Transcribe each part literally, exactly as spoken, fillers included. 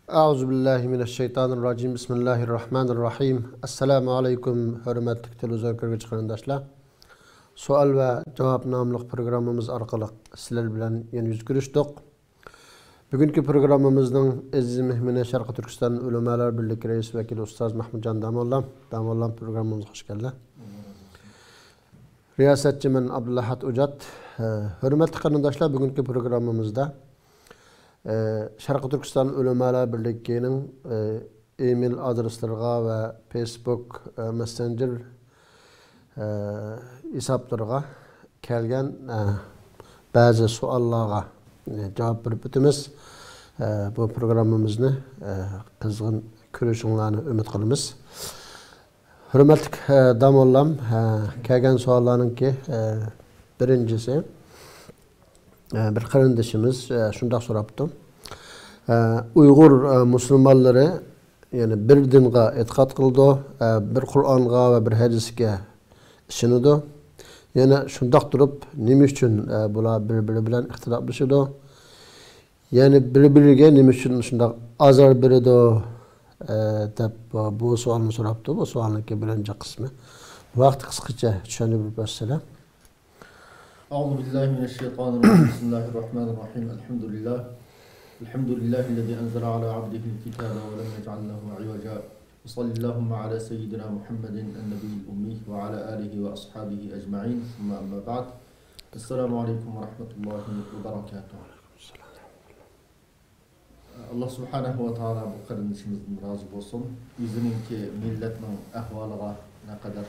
أعوذ بالله من الشيطان الرجيم. بسم الله الرحمن الرحيم. ئەسسالامۇ ئەلەيكۇم، ھۆرمەتلىك تېلېۋىزور كۆرگۈچى قېرىنداشلار. سوئال ۋە جاۋاب ناملىق پروگراممىمىز ئارقىلىق سىلەر بىلەن يەنە يۈز كۆرۈشتۇق. بۈگۈنكى پروگراممىمىزنىڭ ئەزىز مېھمىنى شەرقىي تۈركىستان ئۆلىمالار بىرلىكى رەئىس ۋەكىلى ئۇستاز مەھمۇتجان داموللام. داموللام، پروگراممىمىزغا خۇش كەلدى. رىياسەتچىمەن ئابدۇلئەھەد ئوجات. ھۆرمەتلىك قېرىنداشلار، بۈگۈنكى پروگراممىمىزدا، ئە، شەرقىي تۈركىستان ئۆلىمالار بىرلىكىنىڭ، ئە، ئېمېيل ئادرېسلىرىغا ۋە فېيسبۇك، ئە، مەسسېنجېر، ئە، ھېسابلىرىغا كەلگەن، ئە، بەزى سوئاللارغا، ئە، جاۋاب بېرىپ ئۆتىمىز. ئە، بۇ پروگراممىمىزنى، ئە، قىزغىن كۆرۈشۈڭلارنى ئۈمىد قىلىمىز. ھۆرمەتلىك، ئە، داموللام، ئە، كەلگەن سوئاللارنىڭكى، ئە، بىرىنچىسى، ئە، بىر قېرىندىشىمىز، ئە، شۇنداق سوراپتۇ. ئە، ئۇيغۇر، ئە، مۇسۇلمانلىرى، يەنى بىر دىنغا ئېتىقاد قىلىدۇ، ئە، بىر قۇرئانغا ۋە بىر ھەدىسكە ئىشىنىدۇ. يەنە شۇنداق تۇرۇپ، نېمە ئۈچۈن، ئە، بۇلار بىر-بىرى بىلەن ئىختىلاپلىشىدۇ؟ يەنى بىر-بىرىگە نېمە ئۈچۈن شۇنداق ئازار بېرىدۇ، ئە، دەپ بۇ سوئالنى سوراپتۇ. بۇ سوئالنىڭكى بىرىنچى قىسمى. بۇ ھەقتە قىسقىچە چۈشەندۈرۈپ بەرسىلە. أعوذ بالله من الشيطان الرجيم. بسم الله الرحمن الرحيم. الحمد لله. الحمد لله الذي أنزل على عبده الكتاب ولم يجعل له عوجا. وصل اللهم على سيدنا محمد النبي الأمي وعلى آله وأصحابه أجمعين. ثم أما بعد. السلام عليكم ورحمة الله وبركاته. ئاللا سۇبھانەھۇ ۋە تائالا بۇ قېرىندىشىمىزدىن رازى بولسۇن. ئۆزىنىڭكى مىللەتنىڭ ئەھۋالىغا نەقەدەر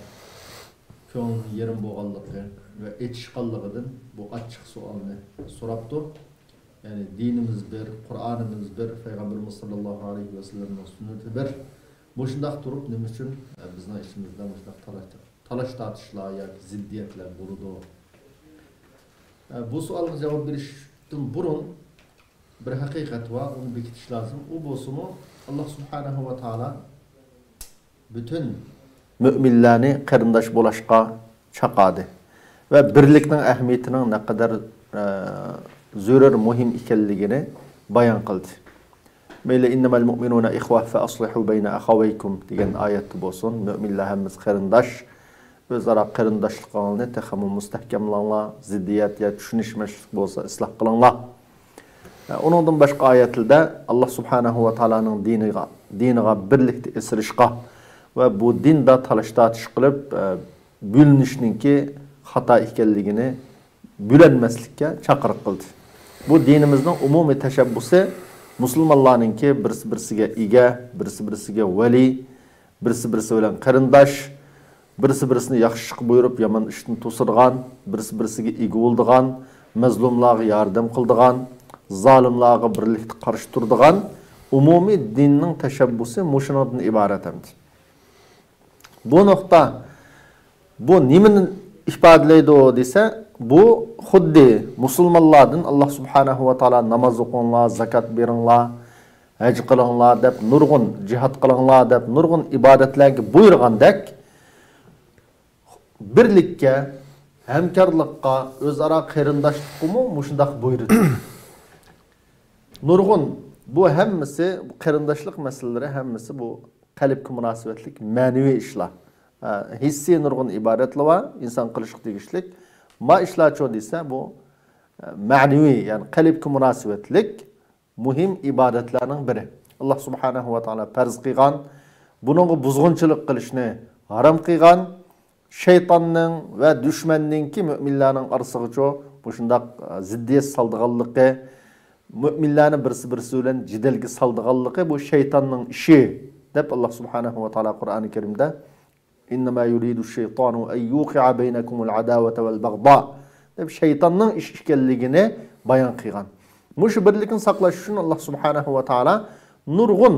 كۆڭلىنىڭ يېرىم بولغانلىقى ۋە ئېچىشقانلىقىدىن بۇ ئاچچىق سوئالنى سوراپتۇ. يەنى دىنىمىز بىر، قۇرئانىمىز بىر، پەيغەمبىرىمىز ساللاللاھۇ ئەلەيھى ۋەسەللەمنىڭ سۈننىتى بىر. مۇشۇنداق تۇرۇپ نېمە ئۈچۈن، ئە، بىزنىڭ ئىچىمىزدە مۇشۇنداق تالاش، تالاش تارتىشلار ياكى زىددىيەتلەر بولىدۇ؟ ئە، بۇ سوئالغا جاۋاب بېرىشتىن بۇرۇن بىر ھەقىقەت بار، ئۇنى بېكىتىش لازىم. ئۇ بولسىمۇ، ئاللا سۇبھانەھۇ ۋە تائالا پۈتۈن مۆمىنلەرنى قېرىنداش بولۇشقا چاقىردى ۋە بىرلىكنىڭ ئەھمىيىتىنىڭ نەقەدەر، ئە، زۆرۈر، مۇھىم ئىكەنلىكىنى بايان قىلدى. مەيلى، «إنما المؤمنون إخوة فأصلحوا بين أخويكم» دېگەن ئايەتتە بولسۇن، مۆمىنلەر ھەممىسى قېرىنداش، ئۆزئارا قېرىنداشلىقىڭلارنى تېخىمۇ مۇستەھكەملەڭلار، زىددىيەت يا چۈشىنىشمەسلىك بولسا ئىسلاھ قىلىڭلار. ئۇنىڭدىن باشقا ئايەتلەردە ئاللا سۇبھانەھۇ ۋە تائالانىڭ دىنىغا، دىنىغا بىرلىكتە ئېسىلىشقا ۋە بۇ دىندا تالاش-تارتىش قىلىپ، بۆلۈنۈشنىڭكى خاتا ئىكەنلىكىنى، بۆلەنمەسلىككە چاقىرىق قىلدى. بۇ دىنىمىزنىڭ ئومۇمىي تەشەببۇسى مۇسۇلمانلارنىڭكى بىرسى-بىرسىگە ئىگە، بىرسى-بىرسىگە ۋەلىي، بىرسى-بىرسى بىلەن قېرىنداش، بىرسى-بىرسىنى ياخشى ئىشقا بۇيرۇپ، يامان ئىشتىن توسىدىغان، بىرسى-بىرسىگە ئىگە بولىدىغان، مەزلۇملارغا ياردەم قىلىدىغان، زالىملارغا بىرلىكتە قارشى تۇرىدىغان ئومۇمىي دىننىڭ تەشەببۇسى مۇشۇنىڭدىن ئىبارەت ئەمدى. بۇ نۇقتا، بۇ نېمىنى ئىپادىلەيدۇ دېسە، بۇ خۇددى مۇسۇلمانلاردىن ئاللا سۇبھانەھۇ ۋە تائالا ناماز ئوقۇڭلار، زاكات بېرىڭلار، ھەج قىلىڭلار دەپ نۇرغۇن، جىھاد قىلىڭلار دەپ نۇرغۇن ئىبادەتلەرگە بۇيرۇغاندەك، بىرلىككە، ھەمكارلىققا، ئۆزئارا قېرىنداشلىققىمۇ مۇشۇنداق بۇيرۇدى. نۇرغۇن، بۇ ھەممىسى، بۇ قېرىنداشلىق مەسىلىلىرى ھەممىسى بۇ قەلبكە مۇناسىۋەتلىك مەنىۋى ئىشلار. ھە، ھېسسىي نۇرغۇن ئىبادەتلەر بار، ئىنسان قىلىشقا تېگىشلىك. ما ئىشلارچۇ دېسە، بۇ، ئە، مەنىۋى، يەنى قەلبكە مۇناسىۋەتلىك مۇھىم ئىبادەتلەرنىڭ بىرى. ئاللا سۇبھانەھۇ ۋە تائالا پەرز قىلغان، بۇنىڭغا بۇزغۇنچىلىق قىلىشنى ھارام قىلغان، شەيتاننىڭ ۋە دۈشمەننىڭكى مۆمىنلەرنىڭ ئارىسىغىچۇ مۇشۇنداق، ئە، زىددىيەت سالىدىغانلىقى، مۆمىنلەرنى بىرسى-بىرسى بىلەن جېدەلگە سالىدىغانلىقى بۇ شەيتاننىڭ ئىشى، دەپ ئاللا سۇبھانەھۇ ۋە تائالا قۇرئانى كەرىمدە، «إنما يريد الشيطان أن يوقع بينكم العداوة والبغضاء» دەپ شەيتاننىڭ ئىشى ئىكەنلىكىنى بايان قىلغان. مۇشۇ بىرلىكنى ساقلاش ئۈچۈن ئاللا سۇبھانەھۇ ۋە تائالا نۇرغۇن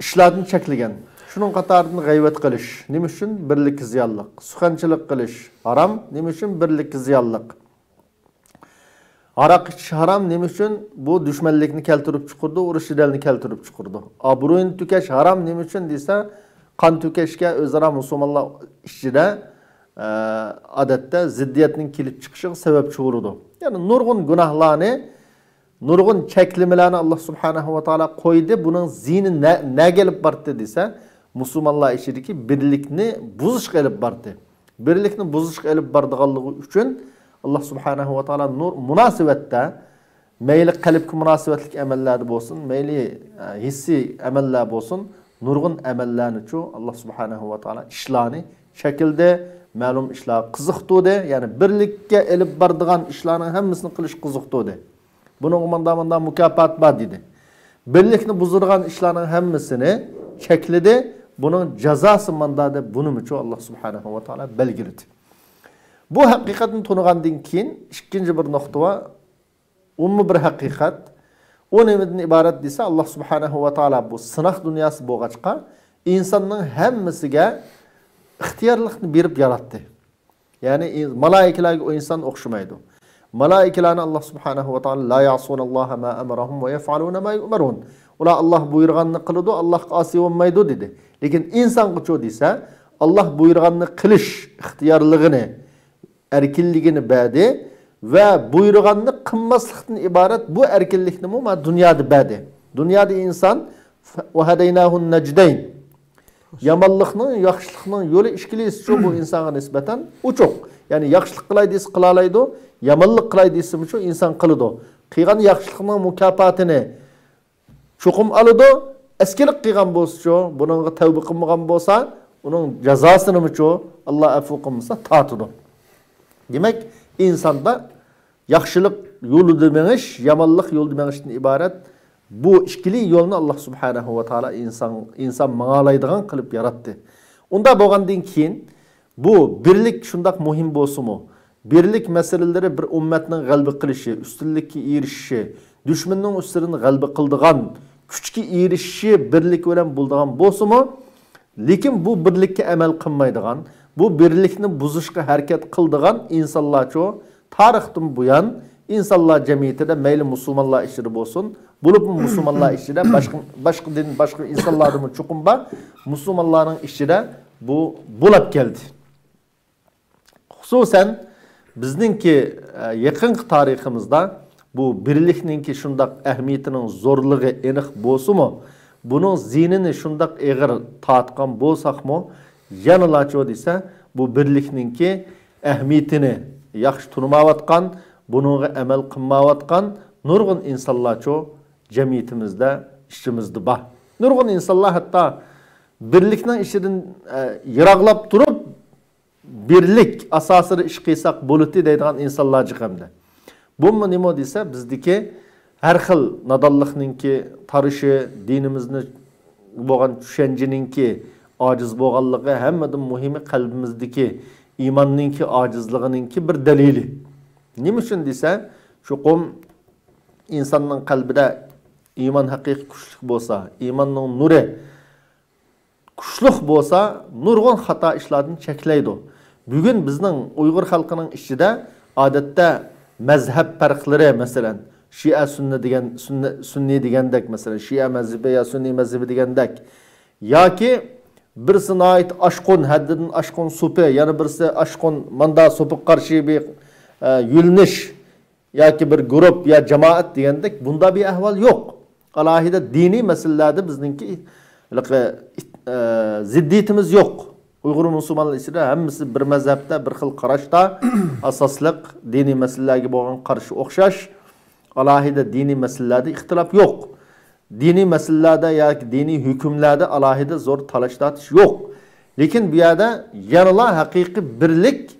ئىشلاردىن چەكلىگەن. شۇنىڭ قاتارىدىن غەيۋەت قىلىش نېمە ئۈچۈن بىرلىككە زىيانلىق؟ سۇخەنچىلىك قىلىش ھارام، نېمە ئۈچۈن بىرلىككە زىيانلىق؟ ھاراق ئىچىش ھارام نېمە ئۈچۈن؟ بۇ دۈشمەنلىكنى كەلتۈرۈپ چىقىرىدۇ، ئۇرۇش-جېدەلنى كەلتۈرۈپ چىقىرىدۇ. ئابرۇينى تۆكۈش ھارام نېمە ئۈچۈن دېسە، قان تۆكۈشكە ئۆزئارا مۇسۇلمانلار ئىچىدە، ئە، ئادەتتە زىددىيەتنىڭ كېلىپ چىقىشىغا سەۋەبچى بولىدۇ. يەنى نۇرغۇن گۇناھلارنى نۇرغۇن چەكلىمىلەرنى ئاللا سۇبھانەھۇ ۋە تائالا قويدى. بۇنىڭ زىيىنى نە-، نەگە ئېلىپ باردى دېسە، مۇسۇلمانلار ئىچىدىكى بىرلىكنى بۇزۇشقا ئېلىپ باردى. بىرلىكنى بۇزۇشقا ئېلىپ بارىدىغانلىقى ئۈچۈن، ئاللا سۇبھانەھۇ ۋە تائالا نۇر مۇناسىۋەتتە، مەيلى قەلبكە مۇناسىۋەتلىك ئەمەللەردە بولسۇن، مەيلى، ئە، ھېسسىي ئەمەللەر بولسۇن، نۇرغۇن ئەمەللەرنىچۇ ئاللا سۇبھانەھۇ ۋە تائالا ئىشلارنى چەكلىدى، مەلۇم ئىشلار قىزىقتۇردى. يەنى بىرلىككە ئېلىپ بارىدىغان ئىشلارنىڭ ھەممىسىنى قىلىش قىزىقتۇردى. بۇنىڭغا ماندا، ماندا مۇكاپات بار دېدى. بىرلىكنى بۇزىدىغان ئىشلارنىڭ ھەممىسىنى چەكلىدى. بۇنىڭ جازاسى ماندا دەپ بۇنىمۇچۇ ئاللا سۇبھانەھۇ ۋە تائالا بەلگىلىدى. بۇ ھەقىقەتنى تونۇغاندىن كېيىن ئىككىنچى بىر نۇقتا بار. ئۇمۇ بىر ھەقىقەت. ئۇ نېمىدىن ئىبارەت دېسە، ئاللا سۇبھانەھۇ ۋە تائالا بۇ سىناق دۇنياسى بولغاچقا، ئىنساننىڭ ھەممىسىگە ئىختىيارلىقنى بېرىپ ياراتتى. يەنى ئىن-، مالائىكىلەرگە ئۇ ئىنسان ئوخشىمايدۇ. مالائىكىلەرنى ئاللا سۇبھانەھۇ ۋە تائالا، لا يەئسۇنەللاھە ما ئەمەرەھۇم ۋە يەفئەلۇنە ما يۇئمەرۇن. ئۇلار ئاللا بۇيرۇغاننى قىلىدۇ، ئاللاغا ئاسىي بولمايدۇ دېدى. لېكىن ئىنسانغىچۇ دېسە، ئاللا بۇيرۇغاننى قىلىش ئىختىيارلىقىنى، ئەركىنلىكىنى بەردى ۋە بۇيرۇغاننى قىلماسلىقتىن ئىبارەت بۇ ئەركىنلىكنىمۇ مانا دۇنيادا بەردى. دۇنيادا ئىنسان، ۋەھەدەيناھۇن نەجدەين. يامانلىقنىڭ، ياخشىلىقنىڭ يولى ئىككىلىسىچۇ بۇ ئىنسانغا نىسبەتەن ئوچۇق. يەنى ياخشىلىق قىلاي دېسە قىلالايدۇ، يامانلىق قىلاي دېسىمۇچۇ ئىنسان قىلىدۇ. قىلغان ياخشىلىقنىڭ مۇكاپاتىنى چوقۇم ئالىدۇ. ئەسكىلىك قىلغان بولسىچۇ، بۇنىڭغا تەۋبە قىلمىغان بولسا، ئۇنىڭ جازاسىنىمۇچۇ ئاللا ئەپۇ قىلمىسا تارتىدۇ. دېمەك، ئىنساندا ياخشىلىق يولىدا مېڭىش، يامانلىق يولىدا مېڭىشتىن ئىبارەت بۇ ئىككىلى يولنى ئاللا سۇبھانەھۇ ۋە تائالا ئىنسان، ئىنسان ماڭالايدىغان قىلىپ ياراتتى. ئۇنداق بولغاندىن كېيىن بۇ بىرلىك شۇنداق مۇھىم بولسىمۇ، بىرلىك مەسىلىلىرى بىر ئۈممەتنىڭ غەلىبە قىلىشى، ئۈستۈنلۈككە ئېرىشىشى، دۈشمەننىڭ ئۈستىدىن غەلىبە قىلىدىغان كۈچكە ئېرىشىشى بىرلىك بىلەن بولىدىغان بولسىمۇ، لېكىن بۇ بىرلىككە ئەمەل قىلمايدىغان، بۇ بىرلىكنى بۇزۇشقا ھەرىكەت قىلىدىغان ئىنسانلارچۇ تارىختىن بۇيان ئىنسانلار جەمئىيىتىدە مەيلى مۇسۇلمانلار ئىچىدە بولسۇن، بولۇپمۇ مۇسۇلمانلار ئىچىدە باشقا، باشقا دىن، باشقا ئىنسانلاردىمۇ چوقۇم بار، مۇسۇلمانلارنىڭ ئىچىدە بۇ بولاپ كەلدى. خۇسۇسەن، بىزنىڭكى، ئە، يېقىنقى تارىخىمىزدا بۇ بىرلىكنىڭكى شۇنداق ئەھمىيىتىنىڭ زورلۇقى ئېنىق بولسىمۇ، بۇنىڭ زىيىنىنى شۇنداق ئېغىر تارتقان بولساقمۇ، يەنىلاچۇ دېسە، بۇ بىرلىكنىڭكى ئەھمىيىتىنى ياخشى تونۇمايۋاتقان، بۇنىڭغا ئەمەل قىلمايۋاتقان نۇرغۇن ئىنسانلارچۇ جەمئىيىتىمىزدە، ئىچىمىزدە بار. نۇرغۇن ئىنسانلار ھەتتا بىرلىكنىڭ ئىچىدىن، ئە، يىراقلاپ تۇرۇپ، بىرلىك ئاساسىدا ئىش قىلساق بولىدۇ دەيدىغان ئىنسانلار جىق ھەمدە. بۇمۇ نېمە دېسە، بىزدىكى ھەر خىل نادانلىقنىڭكى تارىشى، دىنىمىزنى بولغان چۈشەنچىنىڭكى ئاجىز بولغانلىقى، ھەممىدىن مۇھىمى قەلبىمىزدىكى ئىماننىڭكى ئاجىزلىقىنىڭكى بىر دەلىلى. نېمە ئۈچۈن دېسە، چوقۇم ئىنساننىڭ قەلبىدە ئىمان ھەقىقىي كۈچلۈك بولسا، ئىماننىڭ نۇرى كۈچلۈك بولسا، نۇرغۇن خاتا ئىشلاردىن چەكلەيدۇ. بۈگۈن بىزنىڭ ئۇيغۇر خەلقىنىڭ ئىچىدە ئادەتتە مەزھەپ پەرقلىرى، مەسىلەن، شىئە سۈننە دېگەن، سۈننە، سۈننى دېگەندەك، مەسىلەن، شىئە مەزھىپى يا سۈننى مەزھىپى دېگەندەك، ياكى بىرسى ناھايىتى ئاشقۇن، ھەددىدىن ئاشقۇن سوپى، يەنە بىرسى ئاشقۇن ماندا سوپىغا قارشى بىر، ئە، يۆنىلىش، ياكى بىر گۇرۇپ يا جامائەت دېگەندەك بۇنداق بىر ئەھۋال يوق. ئالاھىدە دىنىي مەسىلىلەردە بىزنىڭكى ھېلىقى، ئە، زىددىيىتىمىز يوق. ئۇيغۇر مۇسۇلمانلار ئىچىدە ھەممىسى بىر مەزھەپتە، بىر خىل قاراشتا، ئاساسلىق دىنىي مەسىلىلەرگە بولغان قارىشى ئوخشاش. ئالاھىدە دىنىي مەسىلىلەردە ئىختىلاپ يوق. دىنىي مەسىلىلەردە ياكى دىنىي ھۆكۈملەردە ئالاھىدە زور تالاش-تارتىش يوق. لېكىن بۇ يەردە يەنىلا ھەقىقىي بىرلىك،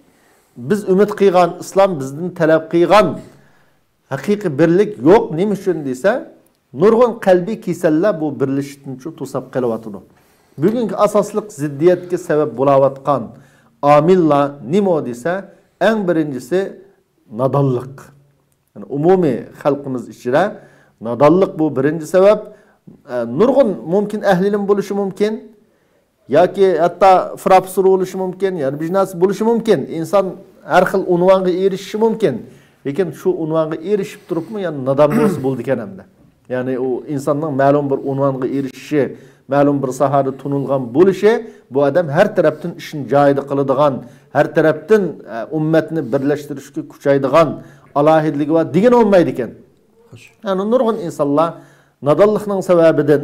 بىز ئۈمىد قىلغان، ئىسلام بىزدىن تەلەپ قىلغان ھەقىقىي بىرلىك يوق. نېمە ئۈچۈن دېسە، نۇرغۇن قەلبىي كېسەللەر بۇ بىرلىشىشتىن شۇ توساپ قېلىۋاتىدۇ. بۈگۈنكى ئاساسلىق زىددىيەتكە سەۋەب بولاۋاتقان ئامىللار نېمە دېسە، ئەڭ بىرىنچىسى نادانلىق. يەنى ئومۇمىي خەلقىمىز ئىچىدە نادانلىق بۇ بىرىنچى سەۋەب. ئە، نۇرغۇن مۇمكىن ئەھلى ئىلىم بولۇشى مۇمكىن. ياكى ھەتتا پروفېسسور بولۇشى مۇمكىن، يەنە بىر نەرسە بولۇشى مۇمكىن. ئىنسان ھەر خىل ئۇنۋانغا ئېرىشىشى مۇمكىن. لېكىن شۇ ئۇنۋانغا ئېرىشىپ تۇرۇپمۇ يەنە نادان بولسا بولىدىكەن ئەمدى. يەنى ئۇ ئىنساننىڭ مەلۇم بىر ئۇنۋانغا ئېرىشىشى، مەلۇم بىر ساھەدە تونۇلغان بولۇشى، بۇ ئادەم ھەر تەرەپتىن ئىشىنى جايىدا قىلىدىغان، ھەر تەرەپتىن، ئە، ئۈممەتنى بىرلەشتۈرۈشكە كۈچەيدىغان ئالاھىدىلىكى بار دېگىنى بولمايدىكەن. يەنى نۇرغۇن ئىنسانلار نادانلىقنىڭ سەۋەبىدىن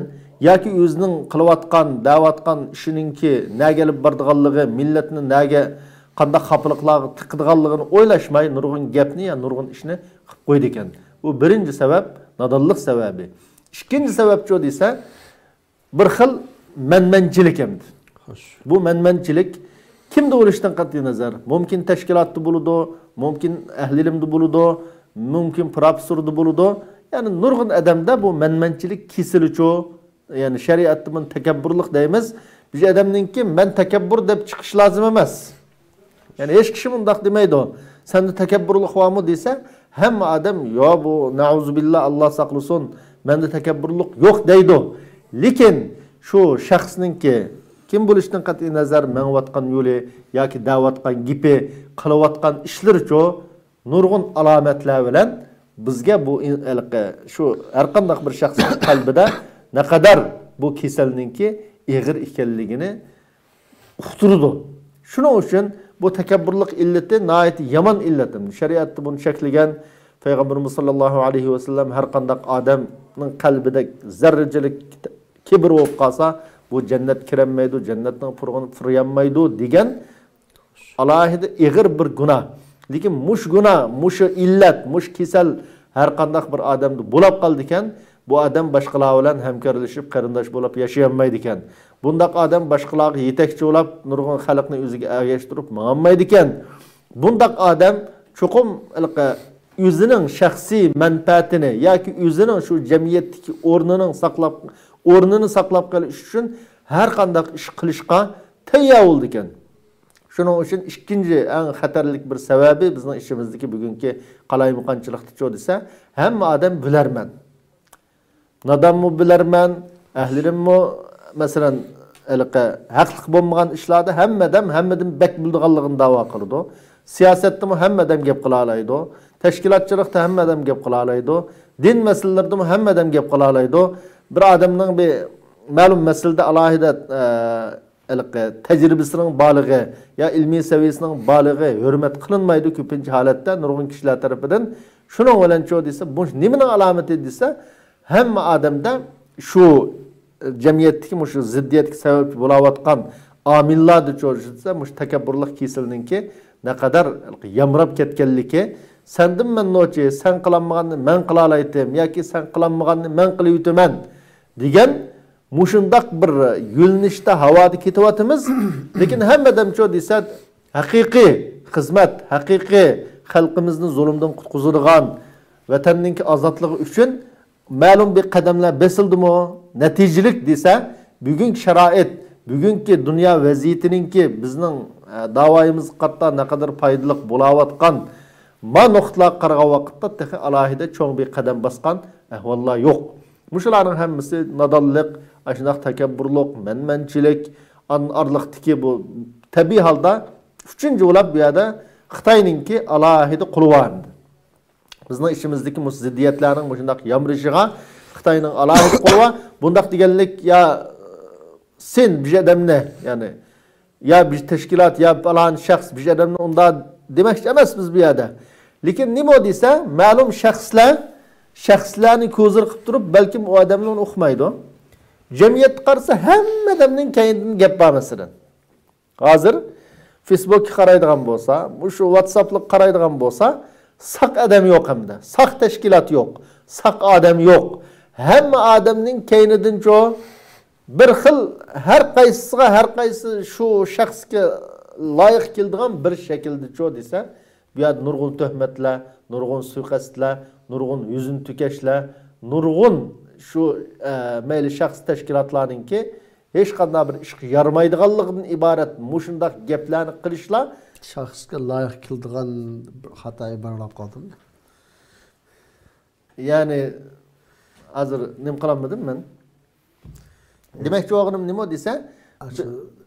ياكى ئۆزىنىڭ قىلىۋاتقان، دەۋاتقان ئىشىنىڭكى نەگە ئېلىپ بارىدىغانلىقى، مىللەتنى نەگە، قانداق خاپىلىقلارغا تىقىدىغانلىقىنى ئويلاشماي نۇرغۇن گەپنى يا نۇرغۇن ئىشنى قىلىپ قويىدىكەن. بۇ بىرىنچى سەۋەب، نادانلىق سەۋەبى. ئىككىنچى سەۋەبچۇ دېسە، بىر خىل مەنمەنچىلىك ئەمدى. خوش. بۇ مەنمەنچىلىك كىمدە بولۇشتىن قەتئىينەزەر، مۇمكىن تەشكىلاتتا بولىدۇ، مۇمكىن ئەھلى ئىلىمدە بولىدۇ، مۇمكىن پروفېسسوردا بولىدۇ. يەنى نۇرغۇن ئادەمدە بۇ مەنمەنچىلىك كېسىلىچۇ، يەنى شەرىئەتتە بۇنى تەكەببۇرلۇق دەيمىز. بىر ئادەمنىڭكى مەن تەكەببۇر دەپ چىقىش لازىم ئەمەس. يەنى ھېچ كىشى مۇنداق دېمەيدۇ. سەندە تەكەببۇرلۇق بارمۇ دېسە، ھەممە ئادەم يا بۇ نەئۇزۇبىللا، ئاللا ساقلىسۇن، مەندە تەكەببۇرلۇق يوق دەيدۇ. لېكىن شۇ شەخسنىڭكى كىم بولۇشتىن قەتئىينەزەر مېڭىۋاتقان يولى ياكى دەۋاتقان گېپى، قىلىۋاتقان ئىشلىرىچۇ نۇرغۇن ئالامەتلەر بىلەن بىزگە بۇ ئىن-، ھېلىقى شۇ ھەرقانداق بىر شەخسنىڭ قەلبىدە نەقەدەر بۇ كېسەلنىڭكى ئېغىر ئىكەنلىكىنى ئۇقتۇرىدۇ. شۇنىڭ ئۈچۈن بۇ تەكەببۇرلۇق ئىللىتى ناھايىتى يامان ئىللەت. شەرىئەتتە بۇنى چەكلىگەن. پەيغەمبىرىمىز ساللاللاھۇ ئەلەيھى ۋەسەللەم ھەر قانداق ئادەمنىڭ قەلبىدە زەررىچىلىك كىبىر بولۇپ قالسا، بۇ جەننەتكە كىرەلمەيدۇ، جەننەتنىڭ پۇرىقىنى پۇرىيالمايدۇ دېگەن ئالاھىدە ئېغىر بىر گۇناھ. لېكىن مۇشۇ گۇناھ، مۇشۇ ئىللەت، مۇشۇ كېسەل ھەر قانداق بىر ئادەمدە بولاپ قالىدىكەن، بۇ ئادەم باشقىلار بىلەن ھەمكارلىشىپ، قېرىنداش بولاپ ياشىيالمايدىكەن. بۇنداق ئادەم باشقىلارغا يېتەكچى بولاپ، نۇرغۇن خەلقنى ئۆزىگە ئەگەشتۈرۈپ ماڭالمايدىكەن. بۇنداق ئادەم چوقۇم ھېلىقى ئۆزىنىڭ شەخسىي مەنپەئەتىنى ياكى ئۆزىنىڭ شۇ جەمئىيەتتىكى ئورنىنىڭ ساقلاپ، ئورنىنى ساقلاپ قېلىش ئۈچۈن ھەر قانداق ئىش قىلىشقا تەييار بولىدىكەن. شۇنىڭ ئۈچۈن ئىككىنچى ئەڭ خەتەرلىك بىر سەۋەبى بىزنىڭ ئىچىمىزدىكى بۈگۈنكى قالايمىقانچىلىقتىچۇ دېسە، ھەممە ئادەم بىلەرمەن. نادانمۇ بىلەرمەن، ئەھلىلىممۇ، مەسىلەن، ھېلىقى ھەقلىق بولمىغان ئىشلاردا ھەممە ئادەم ھەممىدىن بەك بىلىدىغانلىقىنى داۋا قىلىدۇ. سىياسەتتىمۇ ھەممە ئادەم گەپ قىلالايدۇ. تەشكىلاتچىلىقتا ھەممە ئادەم گەپ قىلالايدۇ. دىن مەسىلىلىرىدىمۇ ھەممە ئادەم گەپ قىلالايدۇ. بىر ئادەمنىڭ بىر مەلۇم مەسىلىدە ئالاھىدە، ئە، ھېلىقى تەجرىبىسىنىڭ بارلىقى يا ئىلمىي سەۋىيەسىنىڭ بارلىقى ھۆرمەت قىلىنمايدۇ كۆپىنچە ھالەتتە نۇرغۇن كىشىلەر تەرىپىدىن. شۇنىڭ بىلەنچۇ دېسە، بۇ نېمىنىڭ ئالامىتى دېسە، ھەممە ئادەمدە شۇ جەمئىيەتتىكى مۇشۇ زىددىيەتكە سەۋەبچى بولاۋاتقان ئامىللاردىچۇ دېسە، مۇشۇ تەكەببۇرلۇق كېسىلىنىڭكى نەقەدەر يامراپ كەتكەنلىكى، سەندىن مەن نوچى، سەن قىلالمىغاننى مەن قىلالايتتىم ياكى سەن قىلالمىغاننى مەن قىلىۋېتىمەن دېگەن مۇشۇنداق بىر يۆنىلىشتە ھاۋادا كېتىۋاتىمىز. لېكىن ھەممە ئادەمچۇ دېسە، ھەقىقىي خىزمەت، ھەقىقىي خەلقىمىزنى زۇلۇمدىن قۇتقۇزىدىغان، ۋەتەننىڭكى ئازادلىقى ئۈچۈن مەلۇم بىر قەدەملەر بېسىلدىمۇ، نەتىجىلىك دېسە، بۈگۈنكى شارائىت، بۈگۈنكى دۇنيا ۋەزىيىتىنىڭكى بىزنىڭ، ئە، داۋايىمىزغا قارىتا نەقەدەر پايدىلىق بولاۋاتقان ما نۇقتىلارغا قارىغان ۋاقىتتا تېخى ئالاھىدە چوڭ بىر قەدەم باسقان ئەھۋاللار يوق. مۇشۇلارنىڭ ھەممىسى نادانلىق، ئاشۇنداق تەكەببۇرلۇق، مەنمەنچىلىك، ئان-، ئارىلىقتىكى بۇ تەبىئىي ھالدا ئۈچىنچى بولاپ بۇ يەردە خىتاينىڭكى ئالاھىدە قولى بار ئەمدى. بىزنىڭ ئىچىمىزدىكى مۇشۇ زىددىيەتلەرنىڭ مۇشۇنداق يامرىشىغا خىتاينىڭ ئالاھىدە قولى بار. بۇنداق دېگەنلىك يا سەن بىر ئادەمنى، يەنى يا بىر تەشكىلات، يا پالان شەخس بىر ئادەمنى ئۇنداق دېمەكچى ئەمەس بىز بۇ يەردە. لېكىن نېمە دېسە، مەلۇم شەخسلەر، شەخسلەرنى كوزىر قىلىپ تۇرۇپ، بەلكىم ئۇ ئادەمنى ئۇنى ئۇقمايدۇ. جەمئىيەتتە قارىسا، ھەممە ئادەمنىڭ كەينىدىن گەپ بار، مەسىلەن. ھازىر فېيسبۇكقا قارايدىغان بولسا، مۇشۇ ۋاتساپلىققا قارايدىغان بولسا، ساق ئادەم يوق ھەمدە، ساق تەشكىلات يوق، ساق ئادەم يوق. ھەممە ئادەمنىڭ كەينىدىنچۇ بىر خىل، ھەر قايسىسىغا، ھەر قايسى شۇ شەخسكە لايىق كېلىدىغان بىر شەكىلدىچۇ دېسە، بۇ يەردە نۇرغۇن تۆھمەتلەر، نۇرغۇن سۇيىقەستلەر، نۇرغۇن ھۆزۈن تۆكەشلەر، نۇرغۇن شۇ، ئە، مەيلى شەخس تەشكىلاتلارنىڭكى ھېچقانداق بىر ئىشقا يارىمايدىغانلىقىدىن ئىبارەت مۇشۇنداق گەپلەرنى قىلىشلار. شەخسكە لايىق كېلىدىغان بىر خاتا ئىبارىلەپ قالدىم. يەنى، ھازىر نېمە قىلالمىدىم مەن؟ دېمەكچى بولغىنىم نېمە دېسە، شۇ،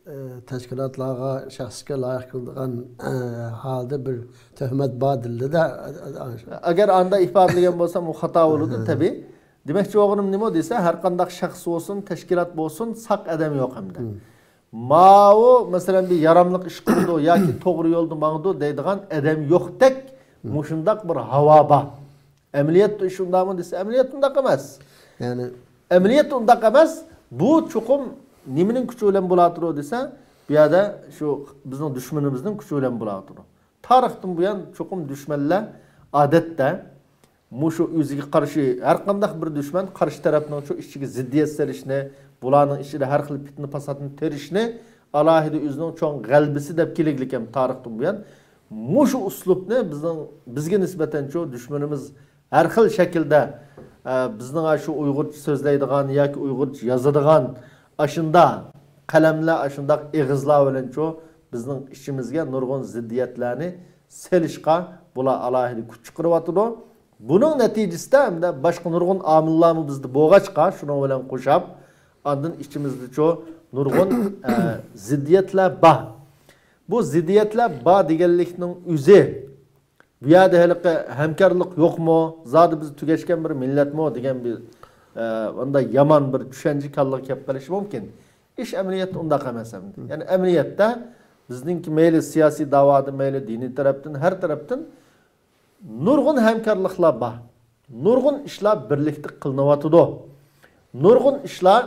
ئە، تەشكىلاتلارغا شەخسكە لايىق كېلىدىغان، ئە، ھالدا بىر تۆھمەت بار دېدىلە. ئەگەر ئاندا ئىپادىلىگەن بولسام، ئۇ خاتا بولىدۇ، تەبىئىي. دېمەكچى بولغىنىم نېمە دېسە، ھەر قانداق شەخس بولسۇن، تەشكىلات بولسۇن، ساق ئادەم يوق ھەمدە. ماۋۇ، مەسىلەن، بىر ياراملىق ئىش قىلىدۇ ياكى توغرا يولدا ماڭىدۇ دەيدىغان ئادەم يوقتەك مۇشۇنداق بىر ھاۋا بار. ئەمەلىيەتتە ئىش ئۇنداقمۇ دېسە، ئەمەلىيەتتە ئۇنداق ئەمەس. يەنى ئەمەلىيەتتە ئۇنداق ئەمەس. بۇ چوقۇم نېمىنىڭ كۈچى بىلەن بولاتىدۇ دېسە، بۇ يەردە شۇ بىزنىڭ دۈشمىنىمىزنىڭ كۈچى بىلەن بولاتىدۇ. تارىختىن بۇيان چوقۇم دۈشمەنلەر ئادەتتە مۇشۇ ئۆزىگە قارشى ھەر قانداق بىر دۈشمەن قارشى تەرەپنىڭ شۇ ئىچىگە زىددىيەت سېلىشنى، بۇلارنىڭ ئىچىدە ھەر خىل پىتنە پاساتنى تېرىشنى ئالاھىدە ئۆزىنىڭ چوڭ غەلىبىسى دەپ كېلىگلىكەن تارىختىن بۇيان. مۇشۇ ئۇسلۇبنى بىزنىڭ، بىزگە نىسبەتەن شۇ دۈشمىنىمىز ھەر خىل شەكىلدە، ئە، بىزنىڭ شۇ ئۇيغۇرچە سۆزلەيدىغان ياكى ئۇيغۇرچە يازىدىغان ئاشۇنداق قەلەملەر، ئاشۇنداق ئېغىزلار بىلەن شۇ بىزنىڭ ئىچىمىزگە نۇرغۇن زىددىيەتلەرنى سېلىشقا بۇلار ئالاھىدە كۈچ چىقىرىۋاتىدۇ. بۇنىڭ نەتىجىسىدە ھەمدە باشقا نۇرغۇن ئامىللارمۇ بىزدە بولغاچقا، شۇنىڭ بىلەن قوشاپ، ئاندىن ئىچىمىزدىچۇ نۇرغۇن، ئە، زىددىيەتلەر بار. بۇ زىددىيەتلەر بار دېگەنلىكنىڭ ئۆزى، بۇ يەردە ھېلىقى ھەمكارلىق يوقمۇ، زادى بىز تۈگەشكەن بىر مىللەتمۇ دېگەن بىر، ئە، ئۇنداق يامان بىر چۈشەنچە كاللىغا كەپ قېلىشى مۇمكىن. ئىش ئەمەلىيەتتە ئۇنداق ئەمەس ئەمدى. يەنى ئەمەلىيەتتە بىزنىڭكى مەيلى سىياسىي داۋادا، مەيلى دىنىي تەرەپتىن، ھەر تەرەپتىن نۇرغۇن ھەمكارلىقلار بار. نۇرغۇن ئىشلار بىرلىكتە قىلىنىۋاتىدۇ. نۇرغۇن ئىشلار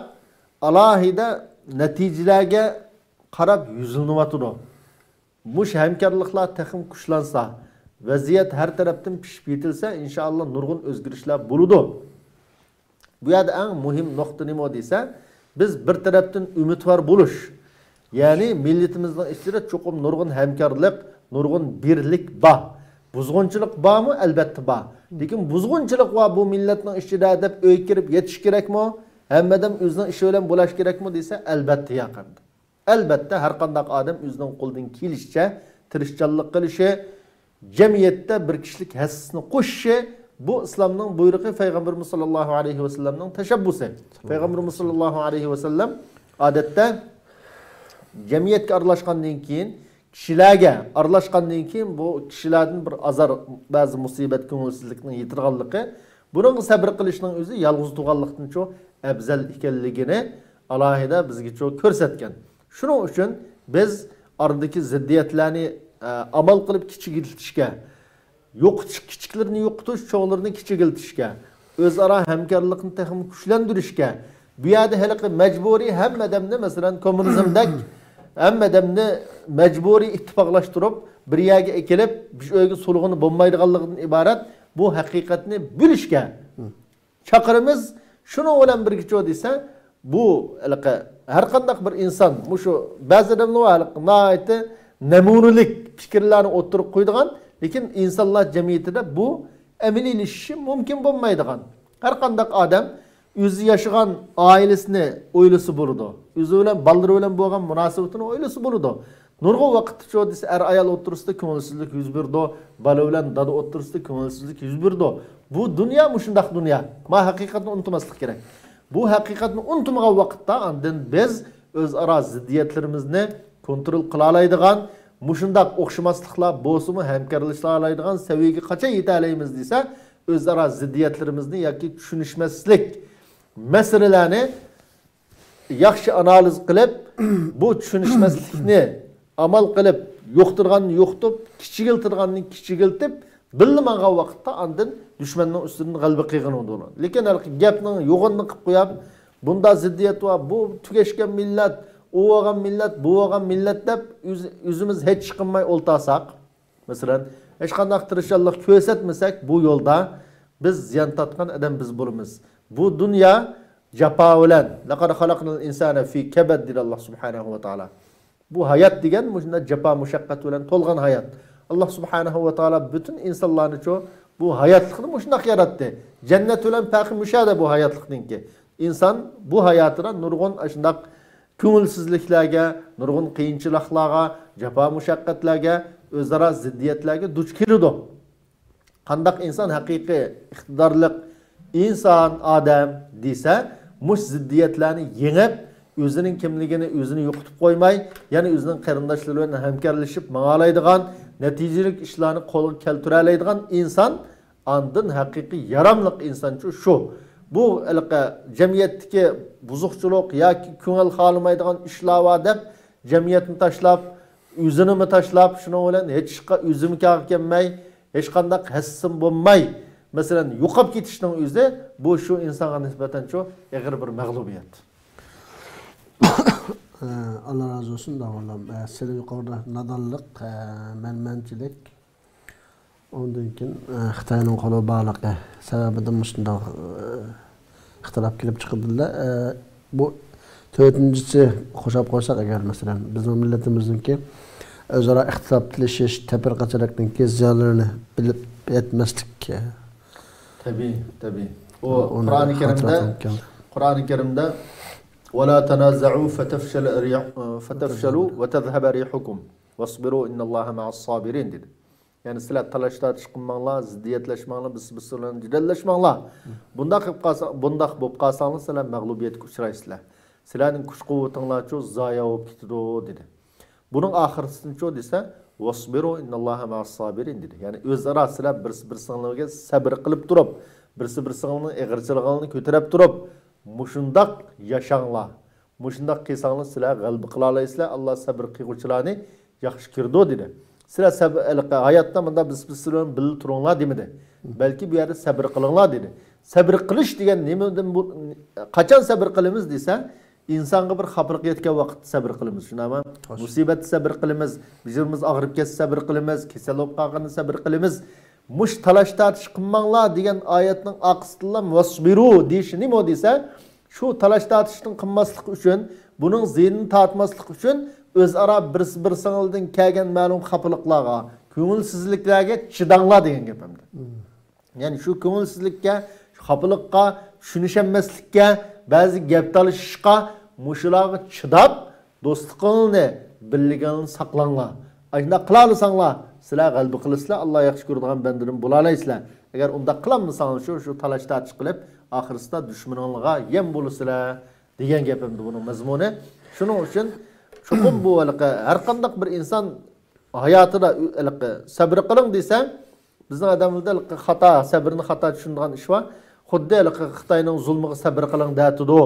ئالاھىدە نەتىجىلەرگە قاراپ يۈزلىنىۋاتىدۇ. مۇشۇ ھەمكارلىقلار تېخىمۇ كۈچلەنسە، ۋەزىيەت ھەر تەرەپتىن پىشىپ يېتىلسە، ئىنشائاللا نۇرغۇن ئۆزگىرىشلەر بولىدۇ. بۇ يەردە ئەڭ مۇھىم نۇقتا نېمە دېسە، بىز بىر تەرەپتىن ئۈمىدۋار بولۇش، يەنى مىللىتىمىزنىڭ ئىچىدە چوقۇم نۇرغۇن ھەمكارلىق، نۇرغۇن بىرلىك بار. بۇزغۇنچىلىق بارمۇ؟ ئەلبەتتە بار. لېكىن بۇزغۇنچىلىق بار بۇ مىللەتنىڭ ئىچىدە دەپ ئۆيگە كىرىپ يېتىش كېرەكمۇ؟ ھەممە ئادەم ئۆزىنىڭ ئىشى بىلەن بولاش كېرەكمۇ دېسە، ئەلبەتتە ياق ئەمدى. ئەلبەتتە، ھەر قانداق ئادەم ئۆزىنىڭ قولىدىن كېلىشىچە تىرىشچانلىق قىلىشى، جەمئىيەتتە بىر كىشىلىك ھەسسىسىنى قوشۇشى، بۇ ئىسلامنىڭ بۇيرۇقى، پەيغەمبىرىمىز ساللاللاھۇ ئەلەيھى ۋەسەللەمنىڭ تەشەببۇسى. پەيغەمبىرىمىز ساللاللاھۇ ئەلەيھى ۋەسەللەم ئادەتتە جەمئىيەتكە ئارىلاشقاندىن كېيىن، كىشىلەرگە ئارىلاشقاندىن كېيىن بۇ كىشىلەردىن بىر ئازار، بەزى مۇسىبەت، كۆڭۈلسىزلىكنىڭ يېتىدىغانلىقى، بۇنىڭغا سەبرى قىلىشنىڭ ئۆزى يالغۇز تۇرغانلىقتىنچۇ ئەۋزەل ئىكەنلىكىنى ئالاھىدە بىزگىچۇ كۆرسەتكەن. شۇنىڭ ئۈچۈن بىز ئارىدىكى زىددىيەتلەرنى، ئە، ئامال قىلىپ كىچىكلىتىشكە، يوقىتىش، كىچىكلىرىنى يوقىتىش، چوڭلىرىنى كىچىكلىتىشكە، ئۆزئارا ھەمكارلىقنى تېخىمۇ كۈچلەندۈرۈشكە، بۇ يەردە ھېلىقى مەجبۇرىي ھەممە ئادەمنى، مەسىلەن، كوممۇنىزمدەك ھەممە ئادەمنى مەجبۇرىي ئىتتىپاقلاشتۇرۇپ، بىر يەرگە ئەكېلىپ، بىر ئۆيگە سولىغىنى بولمايدىغانلىقىدىن ئىبارەت بۇ ھەقىقەتنى بىلىشكە، چاقىرىمىز. شۇنىڭ بىلەن بىرگىچۇ دېسە، بۇ ھېلىقى ھەر قانداق بىر ئىنسان، مۇشۇ بەزى ئادەملەر بار، ھېلىقى ناھايىتى نەمۇنىلىك پىكىرلەرنى ئوتتۇرىغا قويىدىغان، لېكىن ئىنسانلار جەمئىيىتىدە بۇ ئەمەلىيلىشىشى مۇمكىن بولمايدىغان. ھەر قانداق ئادەم ئۆزى ياشىغان ئائىلىسىنى ئويلىسا بولىدۇ. ئۆزى بىلەن، بالىلىرى بىلەن بولغان مۇناسىۋىتىنى ئويلىسا بولىدۇ. نۇرغۇن ۋاقىتتىچۇ دېسە، ئەر-ئايال ئوتتۇرىسىدا كۆڭۈلسىزلىك يۈز بېرىدۇ، بالا بىلەن دادا ئوتتۇرىسىدا كۆڭۈلسىزلىك يۈز بېرىدۇ. بۇ دۇنيا مۇشۇنداق دۇنيا. ما ھەقىقەتنى ئۇنتۇماسلىق كېرەك. بۇ ھەقىقەتنى ئۇنتۇمىغان ۋاقىتتا ئاندىن بىز ئۆزئارا زىددىيەتلىرىمىزنى كونترول قىلالايدىغان، مۇشۇنداق ئوخشىماسلىقلار بولسىمۇ ھەمكارلىشالايدىغان سەۋىيەگە قاچان يېتەلەيمىز دېسە، ئۆزئارا زىددىيەتلىرىمىزنى ياكى چۈشىنىشمەسلىك مەسىلىلەرنى ياخشى ئانالىز قىلىپ، بۇ چۈشىنىشمەسلىكنى ئامال قىلىپ، يوقىتىدىغاننى يوقىتىپ، كىچىكلىتىدىغاننى كىچىكلىتىپ، بىللە ماڭغان ۋاقىتتا ئاندىن دۈشمەننىڭ ئۈستىدىن غەلىبە قىلغىنى بولىدۇ. لېكىن ھېلىقى گەپنىڭ يوغىنىنى قىلىپ قويۇپ، بۇندا زىددىيەت بار، بۇ تۈگەشكەن مىللەت، ئۇ بولغان مىللەت، بۇ بولغان مىللەت دەپ ئۆز-، ئۆزىمىز ھېچ چىقىنماي ئولتۇرساق، مەسىلەن، ھېچقانداق تىرىشچانلىق كۆرسەتمىسەك، بۇ يولدا بىز زىيان تارتقان ئادەم بىز بولىمىز. بۇ دۇنيا جاپا بىلەن، لەقەد خەلەقنەل ئىنسانە فى كەبەد، دېدى ئاللا سۇبھانەھۇ ۋە تائالا. بۇ ھايات دېگەن مۇشۇنداق جاپا مۇشەققەت بىلەن تولغان ھايات. ئاللا سۇبھانەھۇ ۋە تائالا پۈتۈن ئىنسانلارنىچۇ بۇ ھاياتلىقنى مۇشۇنداق ياراتتى. جەننەت بىلەن پەرقى مۇشۇ يەردە بۇ ھاياتلىقنىڭكى. ئىنسان بۇ ھاياتىدا نۇرغۇن ئاشۇنداق كۆڭۈلسىزلىكلەرگە، نۇرغۇن قىيىنچىلىقلارغا، جاپا مۇشەققەتلەرگە، ئۆزئارا زىددىيەتلەرگە دۇچ كېلىدۇ. قانداق ئىنسان ھەقىقىي ئىقتىدارلىق ئىنسان، ئادەم دېسە، مۇشۇ زىددىيەتلەرنى يېڭىپ، ئۆزىنىڭ كىملىكىنى ئۆزىنى يوقىتىپ قويماي، يەنە ئۆزىنىڭ قېرىنداشلىرى بىلەن ھەمكارلىشىپ ماڭالايدىغان، نەتىجىلىك ئىشلارنى قولغا كەلتۈرەلەيدىغان ئىنسان ئاندىن ھەقىقىي ياراملىق ئىنسانچۇ شۇ. بۇ ھېلىقى جەمئىيەتتىكى بۇزۇقچىلىق ياكى كۆڭۈل خالىمايدىغان ئىشلار بار دەپ، جەمئىيەتنى تاشلاپ، ئۆزىنىمۇ تاشلاپ، شۇنىڭ بىلەن ھېچ ئىشقا ئۆزىمۇ كەلمەي، ھېچقانداق ھەسسىسىمۇ بولماي، مەسىلەن، يوقاپ كېتىشنىڭ ئۆزى بۇ شۇ ئىنسانغا نىسبەتەنچۇ ئېغىر بىر مەغلۇبىيەت. ئە، ئاللا رازى بولسۇن، داۋاللام. ئە، سىلەر يۇقىرىدا نادانلىق، ئە، مەنمەنچىلىك، ئۇندىن كېيىن، ئە، خىتاينىڭ قولى بارلىقى سەۋەبىدىن مۇشۇنداق، ئە، ئىختىلاپ كېلىپ چىقىدىلا. ئە، بۇ تۆتىنچىسى قوشاپ قويساق ئەگەر، مەسىلەن، بىزنىڭ مىللىتىمىزنىڭكى ئۆزئارا ئىختىلاپلىشىش، تەپرىقىچىلىكنىڭكى زىيانلىرىنى بىلىپ يەتمەسلىك. تەبىئىي، تەبىئىي. ئۇ ئۇنى قۇرئانى كەرىمدە، خاتىرە قىلىپ كەلدى. قۇرئانى كەرىمدە، «ولا تنازعوا فتفشل ريح-، فتفشلوا وتذهب ريحكم واصبروا إن الله مع الصابرين» دېدى. يەنى سىلەر تالاش-تارتىش قىلماڭلار، زىددىيەتلەشمەڭلار، بىرسى-بىرسى بىلەن جېدەللەشمەڭلار. بۇنداق قىلىپ قالسا، بۇنداق بولۇپ قالساڭلار، سىلەر مەغلۇبىيەتكە ئۇچرايسىلەر. سىلەرنىڭ كۈچ-قۇۋۋىتىڭلارچۇ زايە بولۇپ كېتىدۇ، دېدى. بۇنىڭ ئاخىرىسىنىچۇ دېسە، «واصبروا إن الله مع الصابرين» دېدى. يەنى ئۆزئارا سىلەر بىرسى-بىرسىڭلارغا سەبرى قىلىپ تۇرۇپ، بىرسى-بىرسىڭلارنىڭ ئېغىرچىلىقىڭلارنى كۆتۈرۈپ تۇرۇپ، مۇشۇنداق ياشاڭلار. مۇشۇنداق قىلساڭلار سىلەر غەلىبە قىلالايسىلەر. ئاللا سەبرى قىلغۇچىلارنى ياخشى كۆرىدۇ، دېدى. سىلەر سەب-، ھېلىقى ھاياتتا مۇنداق بىز، بىز سىلەر بىلەن بىللە تۇرۇڭلار دېمىدى. بەلكى بۇ يەردە سەبرى قىلىڭلار، دېدى. سەبرى قىلىش دېگەن نېمىدىن بۇ-، قاچان سەبرى قىلىمىز دېسە، ئىنسانغا بىر خاپىلىق يەتكەن ۋاقىتتا سەبرى قىلىمىز، شۇنداقمۇ؟ خوش. مۇسىبەتتە سەبرى قىلىمىز، بېشىمىز ئاغرىپ كەتسە سەبرى قىلىمىز، كېسەل بولۇپ قالغاندا سەبرى قىلىمىز. مۇشۇ تالاش-تارتىش قىلماڭلار دېگەن ئايەتنىڭ ئارقىسىدىنلا «ۋەسبىرۇ» دېيىشى نېمە دېسە، شۇ تالاش-تارتىشنى قىلماسلىق ئۈچۈن، بۇنىڭ زىيىنىنى تارتماسلىق ئۈچۈن ئۆزئارا بىرسى-بىرسىڭىزدىن كەلگەن مەلۇم خاپىلىقلارغا، كۆڭۈلسىزلىكلەرگە چىداڭلار دېگەن گەپ ئەمدى. يەنى شۇ كۆڭۈلسىزلىككە، شۇ خاپىلىققا، چۈشىنىشەلمەسلىككە، بەزى گەپ تالىشىشقا، مۇشۇلارغا چىداپ، دوستلۇقىڭلارنى، بىرلىكىڭلارنى ساقلاڭلار. ئاشۇنداق قىلالىساڭلار، سىلەر غەلىبە قىلىسىلەر، ئاللا ياخشى كۆرىدىغان بەندىدىن بولالايسىلەر. ئەگەر ئۇنداق قىلالمىساڭلار، شۇ، شۇ تالاش-تارتىش قىلىپ، ئاخىرسىدا دۈشمىنىڭلارغا يەم بولىسىلەر، دېگەن گەپ ئەمدى بۇنىڭ مەزمۇنى. شۇنىڭ ئۈچۈن چوقۇم بۇ ھېلىقى ھەر قانداق بىر ئىنسان ھاياتىدا ھېلىقى سەبرى قىلىڭ دېسە، بىزنىڭ ئادەملەردە ھېلىقى خاتا، سەبرىنى خاتا چۈشىنىدىغان ئىش بار. خۇددى ھېلىقى خىتاينىڭ زۇلمىغا سەبرى قىلىڭ دەتىدۇ.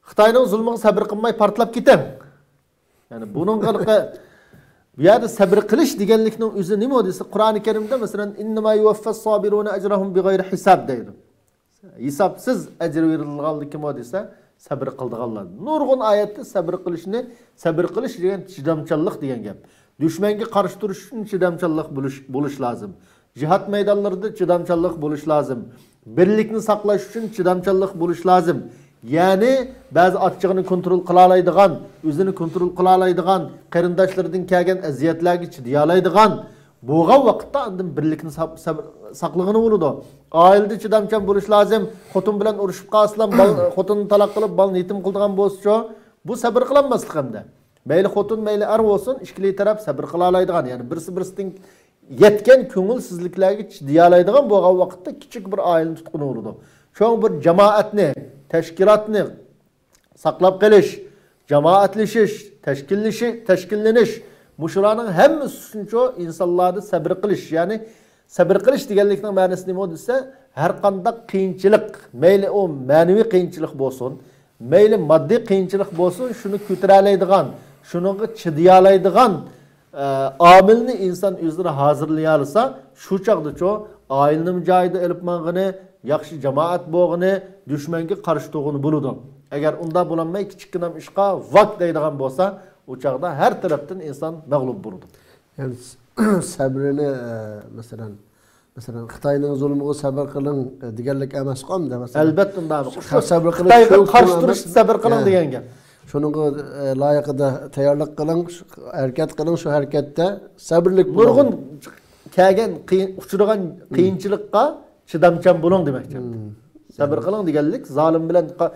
خىتاينىڭ زۇلمىغا سەبرى قىلماي پارتلاپ كېتىڭ. يەنى بۇنىڭغا ھېلىقى بۇ يەردە سەبرى قىلىش دېگەنلىكنىڭ ئۆزى نېمە دېسە، قۇرئانى كەرىمدە مەسىلەن، «إنما يوفى الصابرون أجرهم بغير حساب» دەيدۇ. ھېسابسىز ئەجىر بېرىلىدىغانلىكى كىمۇ دېسە، سەبرى قىلىدىغانلار. نۇرغۇن ئايەتتە سەبرى قىلىشنى، سەبرى قىلىش دېگەن چىدامچانلىق دېگەن گەپ. دۈشمەنگە قارشى تۇرۇش ئۈچۈن چىدامچانلىق بولۇش، بولۇش لازىم. جىھاد مەيدانلىرىدا چىدامچانلىق بولۇش لازىم. بىرلىكنى ساقلاش ئۈچۈن چىدامچانلىق بولۇش لازىم. يەنى بەزى ئاچچىقىنى كونترول قىلالايدىغان، ئۆزىنى كونترول قىلالايدىغان، قېرىنداشلىرىدىن كەلگەن ئەزىيەتلەرگە چىدىيالايدىغان، بولغان ۋاقىتتا ئاندىن بىرلىكنى ساق-، سەبر-، ساقلىغىنى بولىدۇ. ئائىلىدە چىدامچان بولۇش لازىم. خوتۇن بىلەن ئۇرۇشۇپ قالسىلا، بال-، خوتۇننى تالاق قىلىپ، بالىنى يېتىم قىلىدىغان بولسىچۇ، بۇ سەبرى قىلالماسلىق ئەمدى. مەيلى خوتۇن، مەيلى ئەر بولسۇن، ئىككىلى تەرەپ سەبرى قىلالايدىغان، يەنى بىرسى بىرسىدىن يەتكەن كۆڭۈلسىزلىكلەرگە چىدىيالايدىغان بولغان ۋاقىتتا كىچىك بىر ئائىلىنى تۇتقىنى بولىدۇ. چوڭ بىر جامائەتنى، تەشكىلاتنى، ساقلاپ قېلىش، جامائەتلىشىش، تەشكىللىشى-، تەشكىللىنىش، مۇشۇلارنىڭ ھەممىسى ئۈچۈنچۇ ئىنسانلاردا سەبرى قىلىش، يەنى سەبرى قىلىش دېگەنلىكنىڭ مەنىسى نېمە دېسە، ھەر قانداق قىيىنچىلىق، مەيلى ئۇ مەنىۋى قىيىنچىلىق بولسۇن، مەيلى ماددىي قىيىنچىلىق بولسۇن، شۇنى كۆتۈرەلەيدىغان، شۇنىڭغا چىدىيالايدىغان، ئە، ئامىلنى ئىنسان ئۆزلىرى ھازىرلىيالىسا، شۇ چاغدىچۇ ئائىلىنىمۇ جايىدا ئېلىپ ماڭغىنى، ياخشى جامائەت بولغىنى، دۈشمەنگە قارشى تۇرغىنى بولىدۇ. ئەگەر ئۇنداق بولالماي، كىچىككىنە ئىشقا ۋاك دەيدىغان بولسا، ئۇ چاغدا ھەر تەرەپتىن ئىنسان مەغلۇپ بولىدۇ. يەنى سەبرىنى، ئە، مەسىلەن، مەسىلەن، خىتاينىڭ زۇلمىغا سەبىر قىلىڭ، ئە، دېگەنلىك ئەمەسقۇ ئەمدى، مەسىلەن. ئەلبەتتە ئۇنداق. شۇ سەبىر قىلىش، خىتايغا شۇ قارشى تۇرۇشتا سەبىر قىلىڭ، ھە، دېگەن گەپ. شۇنىڭغا، ئە، لايىقىدا تەييارلىق قىلىڭ، شۇ، ھەرىكەت قىلىڭ، شۇ ھەرىكەتتە سەبىرلىك بولۇڭ. نۇرغۇن كەلگەن قىيىن، ئۇچرىغان قىيىنچىلىققا چىدامچان بولۇڭ دېمەكچى. سەبىر قىلىڭ دېگەنلىك، زالىم بىلەن قا-،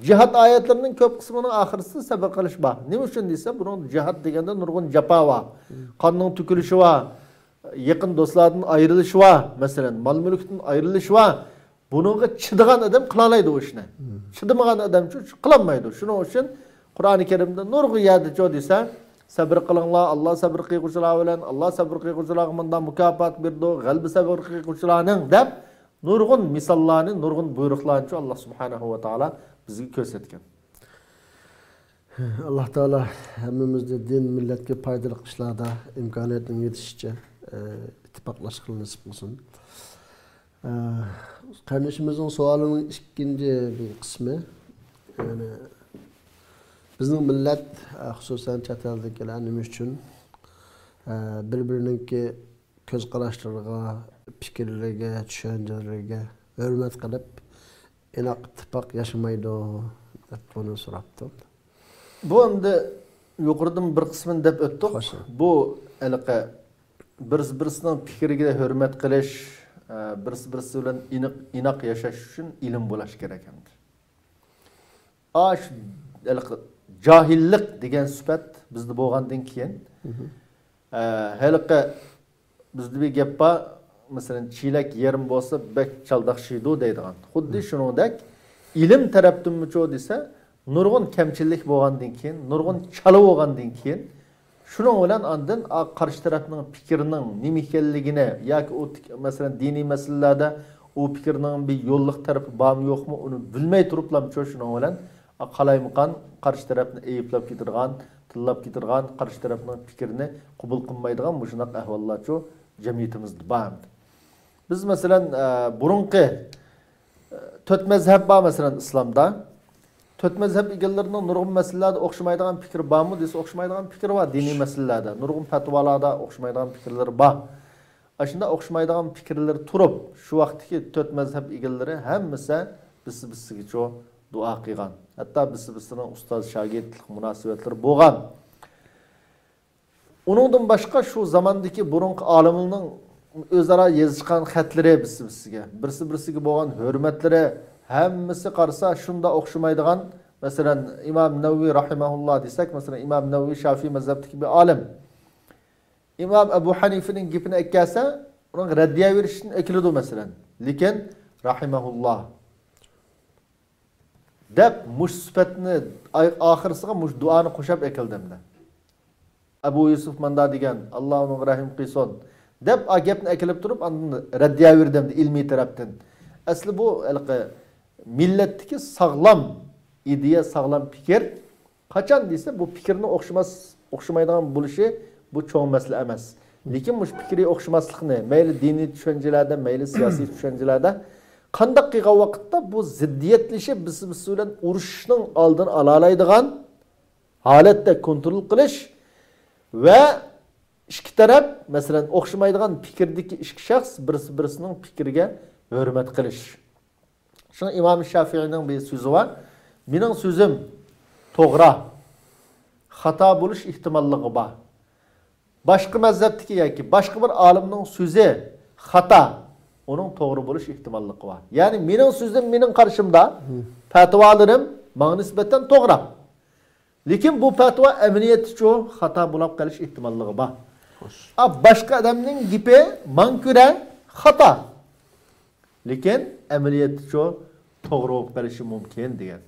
جىھاد ئايەتلىرىنىڭ كۆپ قىسمىنىڭ ئاخىرىسىدا سەبىر قىلىش بار. نېمە ئۈچۈن دېسە، بۇنىڭ جىھاد دېگەندە نۇرغۇن جاپا بار. قاننىڭ تۆكۈلۈشى بار. يېقىن دوستلاردىن ئايرىلىشى بار، مەسىلەن، مال-مۈلۈكتىن ئايرىلىشى بار. بۇنىڭغا چىدىغان ئادەم قىلالايدۇ ئۇ ئىشنى. چىدىمىغان ئادەمچۇ قىلالمايدۇ. شۇنىڭ ئۈچۈن قۇرئانى كەرىمدە نۇرغۇن يەردىچۇ دېسە، سەبرى قىلىڭلار، ئاللا سەبرى قىلغۇچىلار بىلەن، ئاللا سەبرى قىلغۇچىلارغا مۇنداق مۇكاپات بېرىدۇ، غەلىبە سەبرى قىلغۇچىلارنىڭ دەپ نۇرغۇن مىساللارنى، نۇرغۇن بۇيرۇقلارنىچۇ ئاللا سۇبھانەھۇ ۋە تائالا بىزگە كۆرسەتكەن. ئاللا تائالا ھەممىمىزنى دىن، مىللەتكە پايدىلىق ئىشلاردا ئىمكانىيەتنىڭ يېتىشىچە، ئە، ئىتتىپاقلاشقىلى نېسىپ قىلسۇن. قېرىندىشىمىزنىڭ سوئالىنىڭ ئىككىنچى بىر قىسمى، يەنى بىزنىڭ مىللەت، خۇسۇسەن چەت ئەلدىكىلەر نېمە ئۈچۈن، بىر-بىرىنىڭكى كۆز قاراشلىرىغا، پىكىرلىرىگە، چۈشەنچىلىرىگە ھۆرمەت قىلىپ، ئىناق ئىتتىپاق ياشىمايدۇ، دەپ بۇنى سوراپتۇ. بۇ ئەمدى يۇقىرىدىن بىر قىسمىنى دەپ ئۆتتۇق. خوش. بۇ ھېلىقى بىرسى-بىرسىنىڭ پىكرىگە ھۆرمەت قىلىش، ئە، بىرسى-بىرسى بىلەن ئىنىق، ئىناق ياشاش ئۈچۈن ئىلىم بولاش كېرەك ئەمدى. ئا، شۇ ھېلىقى جاھىللىق دېگەن سۈپەت بىزدە بولغاندىن كېيىن، مھم. ئە، ھېلىقى بىزدە بىر گەپ بار، مەسىلەن، چېلەك يېرىم بولسا بەك چالداق شىيدۇ دەيدىغان. خۇددى مھم. شۇنىڭدەك ئىلىم تەرەپتىنمۇچۇ دېسە، نۇرغۇن كەمچىللىك بولغاندىن كېيىن، نۇرغۇن چالا بولغاندىن كېيىن، شۇنىڭ بىلەن ئاندىن، ئا، قارشى تەرەپنىڭ پىكرىنىڭ نېمە ئىكەنلىكىنى ياكى ئۇ تىك-، مەسىلەن، دىنىي مەسىلىلەردە ئۇ پىكىرنىڭ بىر يوللۇق تەرىپى بارمۇ يوقمۇ، ئۇنى بىلمەي تۇرۇپلامچۇ شۇنىڭ بىلەن، ئا، قالايمىقان قارشى تەرەپنى ئەيىبلەپ كېتىدىغان، تىللاپ كېتىدىغان، قارشى تەرەپنىڭ پىكرىنى قوبۇل قىلمايدىغان مۇشۇنداق ئەھۋاللارچۇ جەمئىيىتىمىزدە بار. بىز، مەسىلەن، ئە، بۇرۇنقى، ئە، تۆت مەزھەپ بار، مەسىلەن، ئىسلامدا. تۆت مەزھەپ ئىگىلىرىنىڭ نۇرغۇن مەسىلىلەردە ئوخشىمايدىغان پىكرى بارمۇ دېسە، ئوخشىمايدىغان پىكرى بار. دىنىي مەسىلىلەردە، نۇرغۇن پەتىۋالاردا ئوخشىمايدىغان پىكىرلىرى بار. ئاشۇنداق ئوخشىمايدىغان پىكىرلىرى تۇرۇپ، شۇ ۋاقىتتىكى تۆت مەزھەپ ئىگىلىرى ھەممىسى بىرسى-بىرسىگىچۇ دۇئا قىلغان. ھەتتا بىرسى-بىرسىنىڭ ئۇستاز-شاگىرتلىق مۇناسىۋەتلىرى بولغان. ئۇنىڭدىن باشقا شۇ زاماندىكى بۇرۇنقى ئالىملارنىڭ ئۆزئارا يېزىشقان خەتلىرى بىرسى-بىرسىگە، بىرسى-بىرسىگە بولغان ھۆرمەتلىرى، ھەممىسى قارىسا شۇنداق ئوخشىمايدىغان. مەسىلەن، ئىمام نەۋەۋى راھىمەھۇللا دېسەك، مەسىلەن، ئىمام نەۋەۋى شافىئىي مەزھەپتىكى بىر ئالىم. ئىمام ئەبۇ ھەنىفىنىڭ گېپىنى ئەكەلسە، ئۇنىڭ رەددىيە بېرىشتىن ئەكېلىدۇ، مەسىلەن. لېكىن، راھىمەھۇللا دەپ، مۇشۇ سۈپەتنى ئاي-، ئاخىرسىغا مۇشۇ دۇئانى قوشاپ ئەكەلدى ئەمدى. ئەبۇ يۈسۈف ماندا دېگەن، ئاللا ئۇنىڭغا رەھىم قىلسۇن، دەپ، ئا گەپنى ئەكېلىپ تۇرۇپ، ئاندىن رەددىيە بېرىدۇ ئەمدى ئىلمىي تەرەپتىن. ئەسلى بۇ ھېلىقى مىللەتتىكى ساغلام ئىدىيە، ساغلام پىكىر. قاچان دېسە، بۇ پىكىرنىڭ ئوخشىماس، ئوخشىمايدىغان بولۇشى، بۇ چوڭ مەسىلە ئەمەس. لېكىن مۇشۇ پىكرىي ئوخشىماسلىقنى، مەيلى دىنىي چۈشەنچىلەردە، مەيلى سىياسىي چۈشەنچىلەردە قانداق قىلغان ۋاقىتتا بۇ زىددىيەتلىشىپ، بىرسى-بىرسى بىلەن ئۇرۇشۇشنىڭ ئالدىنى ئالالايدىغان ھالەتتە كونترول قىلىش ۋە ئىككى تەرەپ، مەسىلەن، ئوخشىمايدىغان پىكىردىكى ئىككى شەخس بىرسى-بىرسىنىڭ پىكرىگە ھۆرمەت قىلىش. شۇڭا ئىمام شافىئىنىڭ بىر سۆزى بار، مېنىڭ سۆزۈم توغرا، خاتا بولۇش ئېھتىماللىقى بار. باشقا مەزھەپتىكى ياكى باشقا بىر ئالىمنىڭ سۆزى خاتا، ئۇنىڭ توغرا بولۇش ئېھتىماللىقى بار. يەنى مېنىڭ سۆزۈم مېنىڭ قارىشىمدا، پەتىۋالىرىم ماڭا نىسبەتەن توغرا. لېكىن بۇ پەتىۋا ئەمەلىيەتتىچۇ خاتا بولاپ قېلىش ئېھتىماللىقى بار. خوش. ئا، باشقا ئادەمنىڭ گېپى ماڭا كۆرە خاتا. لېكىن ئەمەلىيەتتىچۇ توغرا بولۇپ قېلىشى مۇمكىن دېگەن.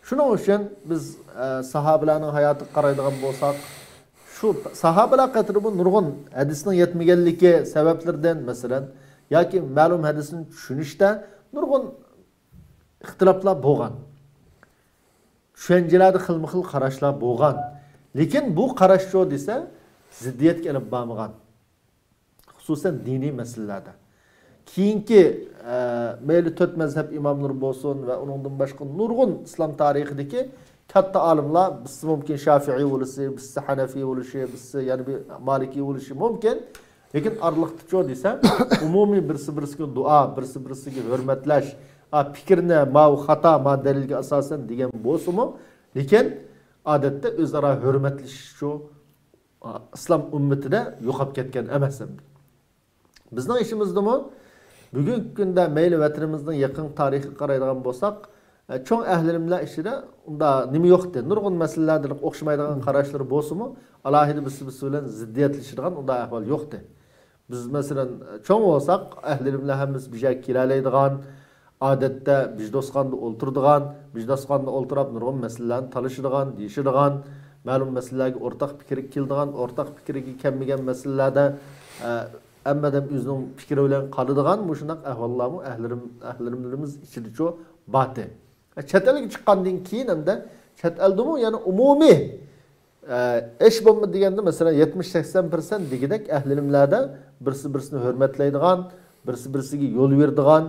شۇنىڭ ئۈچۈن بىز، ئە، ساھابىلەرنىڭ ھاياتىغا قارايدىغان بولساق، شۇ ساھابىلەر قېتىرىمۇ نۇرغۇن ھەدىسنىڭ يەتمىگەنلىكى سەۋەبلىرىدىن، مەسىلەن، ياكى مەلۇم ھەدىسنى چۈشىنىشتە نۇرغۇن ئىختىلاپلار بولغان. چۈشەنچىلەردە خىلمۇ خىل قاراشلار بولغان. لېكىن بۇ قاراشچۇ دېسە، زىددىيەتكە ئېلىپ بارمىغان. خۇسۇسەن دىنىي مەسىلىلەردە. كېيىنكى، ئە، مەيلى تۆت مەزھەپ ئىماملىرى بولسۇن ۋە ئۇنىڭدىن باشقا نۇرغۇن ئىسلام تارىخىدىكى كاتتا ئالىملار، بىرسى مۇمكىن شافىئىي بولۇشى، بىرسى ھەنەفىي بولۇشى، بىرسى يەنە بىر مالىكىي بولۇشى مۇمكىن. لېكىن ئارىلىقتىچۇ دېسە، ئومۇمىي بىرسى-بىرسىگە دۇئا، بىرسى-بىرسىگە ھۆرمەتلەش، ئا، پىكىرنى ماۋۇ خاتا، ما دەلىلگە ئاساسەن دېگەن بولسىمۇ، لېكىن ئادەتتە ئۆزئارا ھۆرمەتلىشىشچۇ، ئا، ئىسلام ئۈممىتىدە يوقاپ كەتكەن ئەمەس ئەمدى. بىزنىڭ ئىچىمىزدىمۇ بۈگۈنكى كۈندە مەيلى ۋەتىنىمىزنىڭ يېقىنقى تارىخىغا قارايدىغان بولساق، ئە، چوڭ ئەھلى ئىلىملەر ئىچىدە ئۇنداق نېمە يوقتى. نۇرغۇن مەسىلىلەردە ئوخشىمايدىغان قاراشلىرى بولسىمۇ، ئالاھىدە بىرسى-بىرسى بىلەن زىددىيەتلىشىدىغان ئۇنداق ئەھۋال يوقتى. بىز، مەسىلەن، چوڭ بولساق، ئەھلى ئىلىملەر ھەممىسى بىر يەرگە كېلەلەيدىغان، ئادەتتە بىژداسخانىدا ئولتۇرىدىغان، بىژداسخانىدا ئولتۇراپ نۇرغۇن مەسىلىلەرنى تالىشىدىغان، دېيىشىدىغان، مەلۇم مەسىلىلەرگە ئورتاق پىكىرگە كېلىدىغان، ئورتاق پىكىرگە كەلمىگەن مەسىلىلەردە، ئە، ھەممە ئادەم ئۆزىنىڭ پىكرى بىلەن قالىدىغان مۇشۇنداق ئەھۋاللارمۇ ئەھلىرىم-، ئەھلىلىرىمىز ئىچىدىچۇ بارتى. چەت ئەلگە چىققاندىن كېيىن ھەمدە چەت ئەلدىمۇ يەنە ئومۇمىي، ئە، ھېچ بولمىدى دېگەندە، مەسىلەن، يەتمىش سەكسەن پىرسەنت دېگۈدەك ئەھلى ئىلىملەردە بىرسى بىرسىنى ھۆرمەتلەيدىغان، بىرسى بىرسىگە يول بېرىدىغان،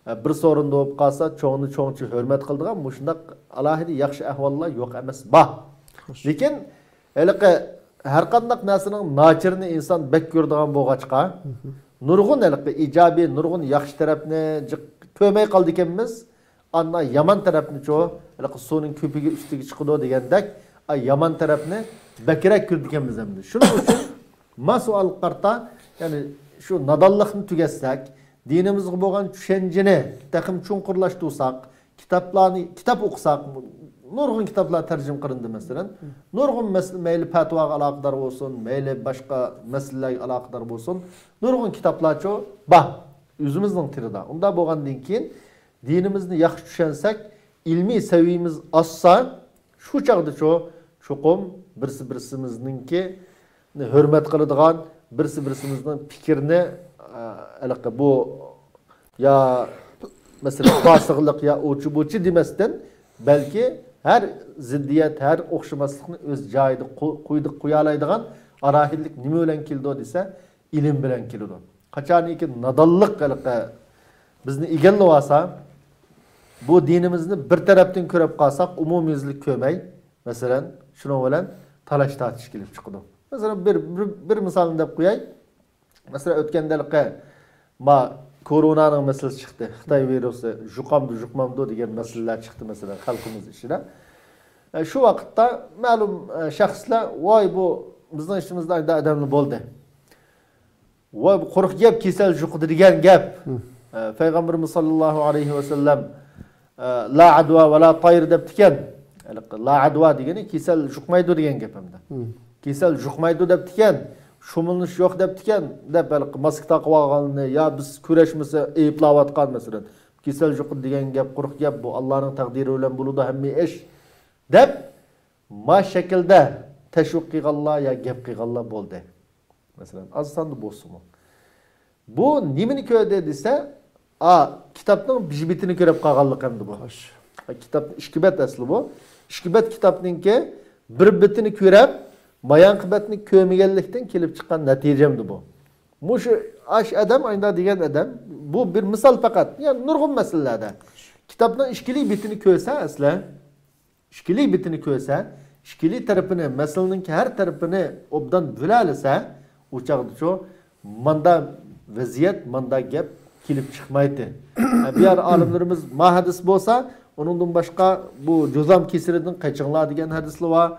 ئە، بىرسى ئورۇندا بولۇپ قالسا، چوڭنى چوڭچە ھۆرمەت قىلىدىغان مۇشۇنداق ئالاھىدە ياخشى ئەھۋاللار يوق ئەمەس، بار. لېكىن ھېلىقى ھەرقانداق نەرسىنىڭ ناچىرىنى ئىنسان بەك كۆرىدىغان بولغاچقا، نۇرغۇن ھېلىقى ئىجابىي، نۇرغۇن ياخشى تەرەپنى جىق كۆرمەي قالىدىكەنمىز. ئاندىن يامان تەرەپنىچۇ، ھېلىقى سۇنىڭ كۆپۈكى ئۈستىگە چىقىدۇ دېگەندەك، ئا، يامان تەرەپنى بەكرەك كۆرىدىكەنمىز ئەمدى. شۇنىڭ ئۈچۈن ما سوئالغا قارىتا، يەنى شۇ نادانلىقنى تۈگەتسەك، دىنىمىزغا بولغان چۈشەنچىنى تېخىمۇ چوڭقۇرلاشتۇرساق، كىتابلارنى، كىتاب ئوقۇساق، نۇرغۇن كىتابلار تەرجىمە قىلىندى، مەسىلەن. نۇرغۇن مەسىلە، مەيلى پەتىۋاغا ئالاقىدار بولسۇن، مەيلى باشقا مەسىلىلەرگە ئالاقىدار بولسۇن، نۇرغۇن كىتابلارچۇ بار ئۆزىمىزنىڭ تىلىدا. ئۇنداق بولغاندىن كېيىن، دىنىمىزنى ياخشى چۈشەنسەك، ئىلمىي سەۋىيىمىز ئاشسا، شۇ چاغدىچۇ چوقۇم بىرسى بىرسىمىزنىڭكىنى ھۆرمەت قىلىدىغان، بىرسى بىرسىمىزنىڭ پىكرىنى، ئە، ھېلىقى بۇ يا مەسىلەن پاسىقلىق يا ئۇچى بۇچى دېمەستىن، بەلكى ھەر زىددىيەت، ھەر ئوخشىماسلىقنى ئۆز جايىدا قو-، قويدى-، قويالايدىغان ئالاھىدىلىك نېمە بىلەن كېلىدۇ دېسە، ئىلىم بىلەن كېلىدۇ. قاچانكى نادانلىق ھېلىقى بىزنى ئىگىلىۋالسا، بۇ دىنىمىزنى بىر تەرەپتىن كۆرۈپ قالساق، ئومۇميۈزلۈك كۆرمەي، مەسىلەن، شۇنىڭ بىلەن تالاش-تارتىش كېلىپ چىقىدۇ. مەسىلەن، بىر، بىر، بىر مىسالنى دەپ قوياي. مەسىلەن، ئۆتكەندە ھېلىقى ما كورونانىڭ مەسىلىسى چىقتى. خىتاي ۋىرۇسى، جۇقامدۇ، جۇقمامدۇ دېگەن مەسىلىلەر چىقتى، مەسىلەن، خەلقىمىز ئىچىدە. ئە، شۇ ۋاقىتتا مەلۇم، ئە، شەخسلەر، ۋاي، بۇ بىزنىڭ ئىچىمىزدە ئانداق ئادەملەر بولدى. ۋاي، بۇ قۇرۇق گەپ، كېسەل جۇقىدۇ دېگەن گەپ. ئە، پەيغەمبىرىمىز ساللاللاھۇ ئەلەيھى ۋەسەللەم، ئە، لا ئەدۋا ۋە لا تايىر دەپتىكەن. لا ئەدۋا دېگىنى كېسەل جۇقمايدۇ دېگەن گەپ ئەمدى. كېسەل جۇقمايدۇ دەپتىكەن، شۇمۇلىنىش يوق دەپتىكەن، دەپ ھېلىقى ماسكا تاقىۋالغانلىرىنى، يا بىز كۈرەشمىسە ئەيىبلەۋاتقان، مەسىلەن، كېسەل جۇقىدۇ دېگەن گەپ قۇرۇق گەپ، بۇ ئاللانىڭ تەقدىرى بىلەن بولىدۇ ھەممە ئىش، دەپ ما شەكىلدە تەشۋىق قىلغانلار يا گەپ قىلغانلار بولدى. مەسىلەن، ئاز ساندا بولسىمۇ. بۇ نېمىنى كۆردى دېسە، ئا، كىتابنىڭ بىر بېتىنى كۆرۈپ قالغانلىق ئەمدى بۇ. خوش. كىتابنىڭ ئىككى بەت ئەسلى بۇ. ئىككى بەت كىتابنىڭكى بىر بېتىنى كۆرۈپ، بايانقى بەتنى كۆرمىگەنلىكتىن كېلىپ چىققان نەتىجە ئەمدى بۇ. مۇشۇ ئاش ئادەم، ئايندا دېگەن ئادەم، بۇ بىر مىسال پەقەت. يەنى نۇرغۇن مەسىلىلەردە. كىتابنىڭ ئىككىلى بېتىنى كۆرسە ئەسلى، ئىككىلى بېتىنى كۆرسە، ئىككىلى تەرىپىنى، مەسىلىنىڭكى ھەر تەرىپىنى ئوبدان بىلەلىسە، ئۇ چاغدىچۇ ماندا ۋەزىيەت، ماندا گەپ كېلىپ چىقمايتتى. بۇ يەر ئالىملىرىمىز ما ھەدىس بولسا، ئۇنىڭدىن باشقا بۇ جۇزام كېسىلىدىن قېچىڭلار دېگەن ھەدىسلەر بار.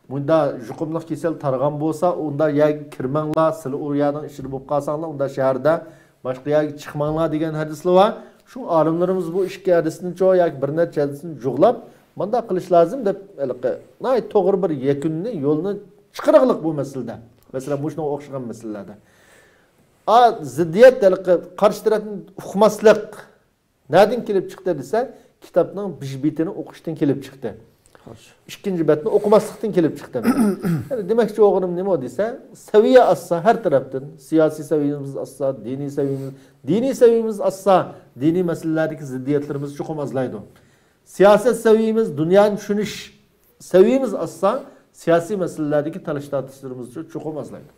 مۇندا يۇقۇملۇق كېسەل تارىغان بولسا، ئۇندا يەرگە كىرمەڭلار، سىلە ئۇ يەرنىڭ ئىچىدە بولۇپ قالساڭلار، ئۇندا شەھەردە باشقا يەرگە چىقماڭلار دېگەن ھەدىسلەر بار. شۇ ئالىملىرىمىز بۇ ئىككى ھەدىسنىچۇ ياكى بىر نەچچە ھەدىسنى جۇغلاپ، مانداق قىلىش لازىم دەپ، ھېلىقى ناھايىتى توغرا بىر يەكۈننى، يولنى چىقىرغانلىق بۇ مەسىلىدە. مەسىلەن، مۇشۇنىڭغا ئوخشىغان مەسىلىلەردە. ئا، زىددىيەت، ھېلىقى قارشى تەرەپنى ئۇقماسلىق نەدىن كېلىپ چىقتى دېسە، كىتابنىڭ بىر بېتىنى ئوقۇشتىن كېلىپ چىقتى. خوش. ئىككىنچى بەتنى ئوقۇماسلىقتىن كېلىپ چىقتى. يەنى دېمەكچى بولغىنىم نېمە دېسە، سەۋىيە ئاشسا، ھەر تەرەپتىن، سىياسىي سەۋىيىمىز ئاشسا، دىنىي سەۋىيىمىز، دىنىي سەۋىيىمىز ئاشسا، دىنىي مەسىلىلەردىكى زىددىيەتلىرىمىز چوقۇم ئازلايدۇ. سىياسەت سەۋىيىمىز، دۇنيانى چۈشىنىش سەۋىيىمىز ئاشسا، سىياسىي مەسىلىلەردىكى تالاش-تارتىشلىرىمىز چوقۇم ئازلايدۇ.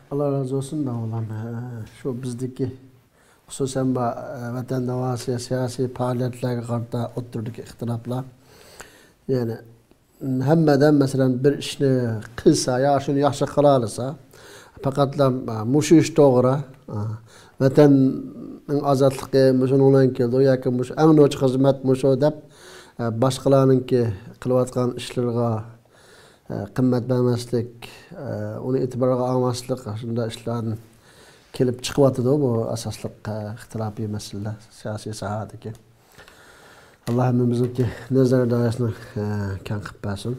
ئاللا رازى بولسۇن، داۋالام. شۇ بىزدىكى، خۇسۇسەن، بۇ، ۋەتەن داۋاسى، سىياسىي پائالىيەتلەرگە قارىتا ئوتتۇرىدىكى ئىختىلاپلار. يەنى، ھەممە ئادەم، مەسىلەن، بىر ئىشنى قىلسا يا شۇنى ياخشى قىلالىسا، پەقەتلا، مۇشۇ ئىش توغرا، ۋەتەننىڭ ئازادلىقى مۇشۇنىڭ بىلەن كېلىدۇ ياكى مۇشۇ ئەڭ نوچى خىزمەت مۇشۇ دەپ، باشقىلارنىڭكى قىلىۋاتقان ئىشلىرىغا قىممەت بەرمەسلىك، ئۇنى ئېتىبارغا ئالماسلىق، شۇنداق ئىشلاردىن كېلىپ چىقىۋاتىدۇ بۇ ئاساسلىق ئىختىلاپىي مەسىلىلەر سىياسىي ساھەدىكى. ئاللا ھەممىمىزنىڭكى نەزەر دائىرىسىنى كەڭ قىلىپ بەرسۇن.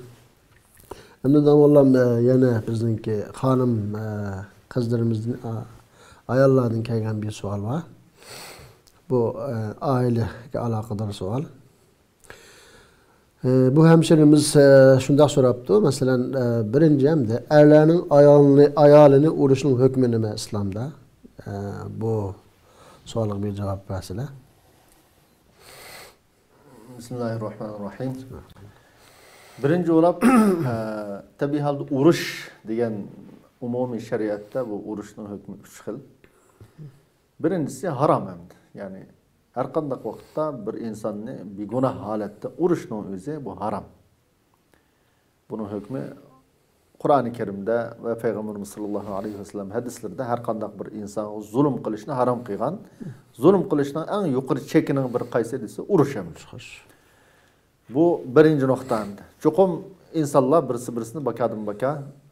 ئەمدى داۋالام، يەنە بىزنىڭكى خانىم قىزلىرىمىزدىن، ئاياللاردىن كەلگەن بىر سوئال بار. بۇ ئائىلىگە ئالاقىدار سوئال. ئى، بۇ ھەمشىرىمىز، ئى، شۇنداق سوراپتۇ، مەسىلەن، ئى، بىرىنچى ئەمدى ئەرلەرنىڭ ئايالىنى، ئايالىنى ئۇرۇشنىڭ ھۆكمى نېمە ئىسلامدا؟ ئى، بۇ سوئالغا بىر جاۋاب بەرسىلە. بىسمىللاھىررەھمانىررەھىم. بىرىنچى بولۇپ، ئى، تەبىئىي ھالدا ئۇرۇش دېگەن ئومۇمىي شەرىئەتتە بۇ ئۇرۇشنىڭ ھۆكمى ئۈچ خىل. بىرىنچىسى ھارام ئەمدى. يەنى ھەر قانداق ۋاقىتتا بىر ئىنساننى بىگۇناھ ھالەتتە ئۇرۇشنىڭ ئۆزى بۇ ھارام. بۇنىڭ ھۆكمى قۇرئانى كەرىمدە ۋە پەيغەمبىرىمىز ساللاللاھۇ ئەلەيھى ۋەسەللەم ھەدىسلىرىدە ھەر قانداق بىر ئىنسانغا زۇلۇم قىلىشنى ھارام قىلغان. زۇلۇم قىلىشنىڭ ئەڭ يۇقىرى چېكىنىڭ بىر قايسى دېسە، ئۇرۇش ئەمدى. بۇ بىرىنچى نۇقتا ئەمدى. چوقۇم ئىنسانلار بىرسى-بىرسىنى باكادىن-باكا،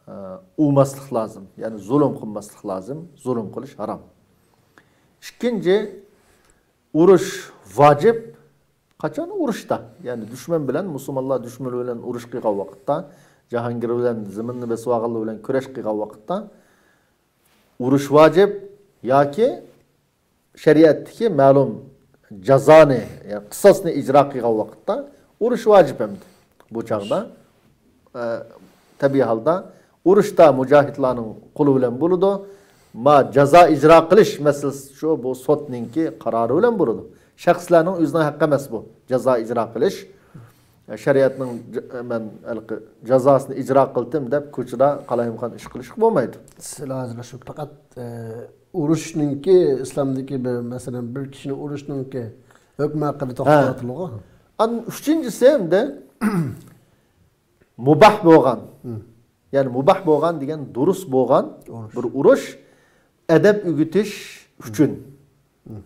ئە، ئۇماسلىق لازىم. يەنى زۇلۇم قىلماسلىق لازىم. زۇلۇم قىلىش ھارام. ئىككىنچى، ئۇرۇش ۋاجىپ. قاچان؟ ئۇرۇشتا. يەنى دۈشمەن بىلەن، مۇسۇلمانلار دۈشمىنى بىلەن ئۇرۇش قىلغان ۋاقىتتا، جاھانگىر بىلەن زېمىننى بېسىۋالغانلار بىلەن كۈرەش قىلغان ۋاقىتتا ئۇرۇش ۋاجىپ ياكى شەرىئەتتىكى مەلۇم جازانى، يەنى قىساسنى ئىجرا قىلغان ۋاقىتتا ئۇرۇش ۋاجىپ ئەمدى. بۇ چاغدا، ئە، تەبىئىي ھالدا ئۇرۇشتا مۇجاھىدلارنىڭ قولى بىلەن بولىدۇ. ما جازا ئىجرا قىلىش مەسىلىسى شۇ، بۇ سوتنىڭكى قارارى بىلەن بولىدۇ. شەخسلەرنىڭ ئۆزىنىڭ ھەققى ئەمەس بۇ، جازا ئىجرا قىلىش. شەرىئەتنىڭ ج-، مەن ھېلىقى جازاسىنى ئىجرا قىلدىم دەپ كوچىدا قالايمىقان ئىش قىلىشقا بولمايدۇ. سىلەر ھازىر شۇ پەقەت، ئە، ئۇرۇشنىڭكى ئىسلامدىكى بىر، مەسىلەن، بىر كىشىنى ئۇرۇشنىڭكى ھۆكمى ھەققىدە ھە. توختىلىۋاتىدىغۇ. ئان-، ئۈچىنچىسى ئەمدى مۇباھ بولغان. ھم. يەنى مۇباھ بولغان دېگەن دۇرۇس بولغان ئۇرۇش. بىر ئۇرۇش ئەدەپ ئۆگىتىش ئۈچۈن. ھم.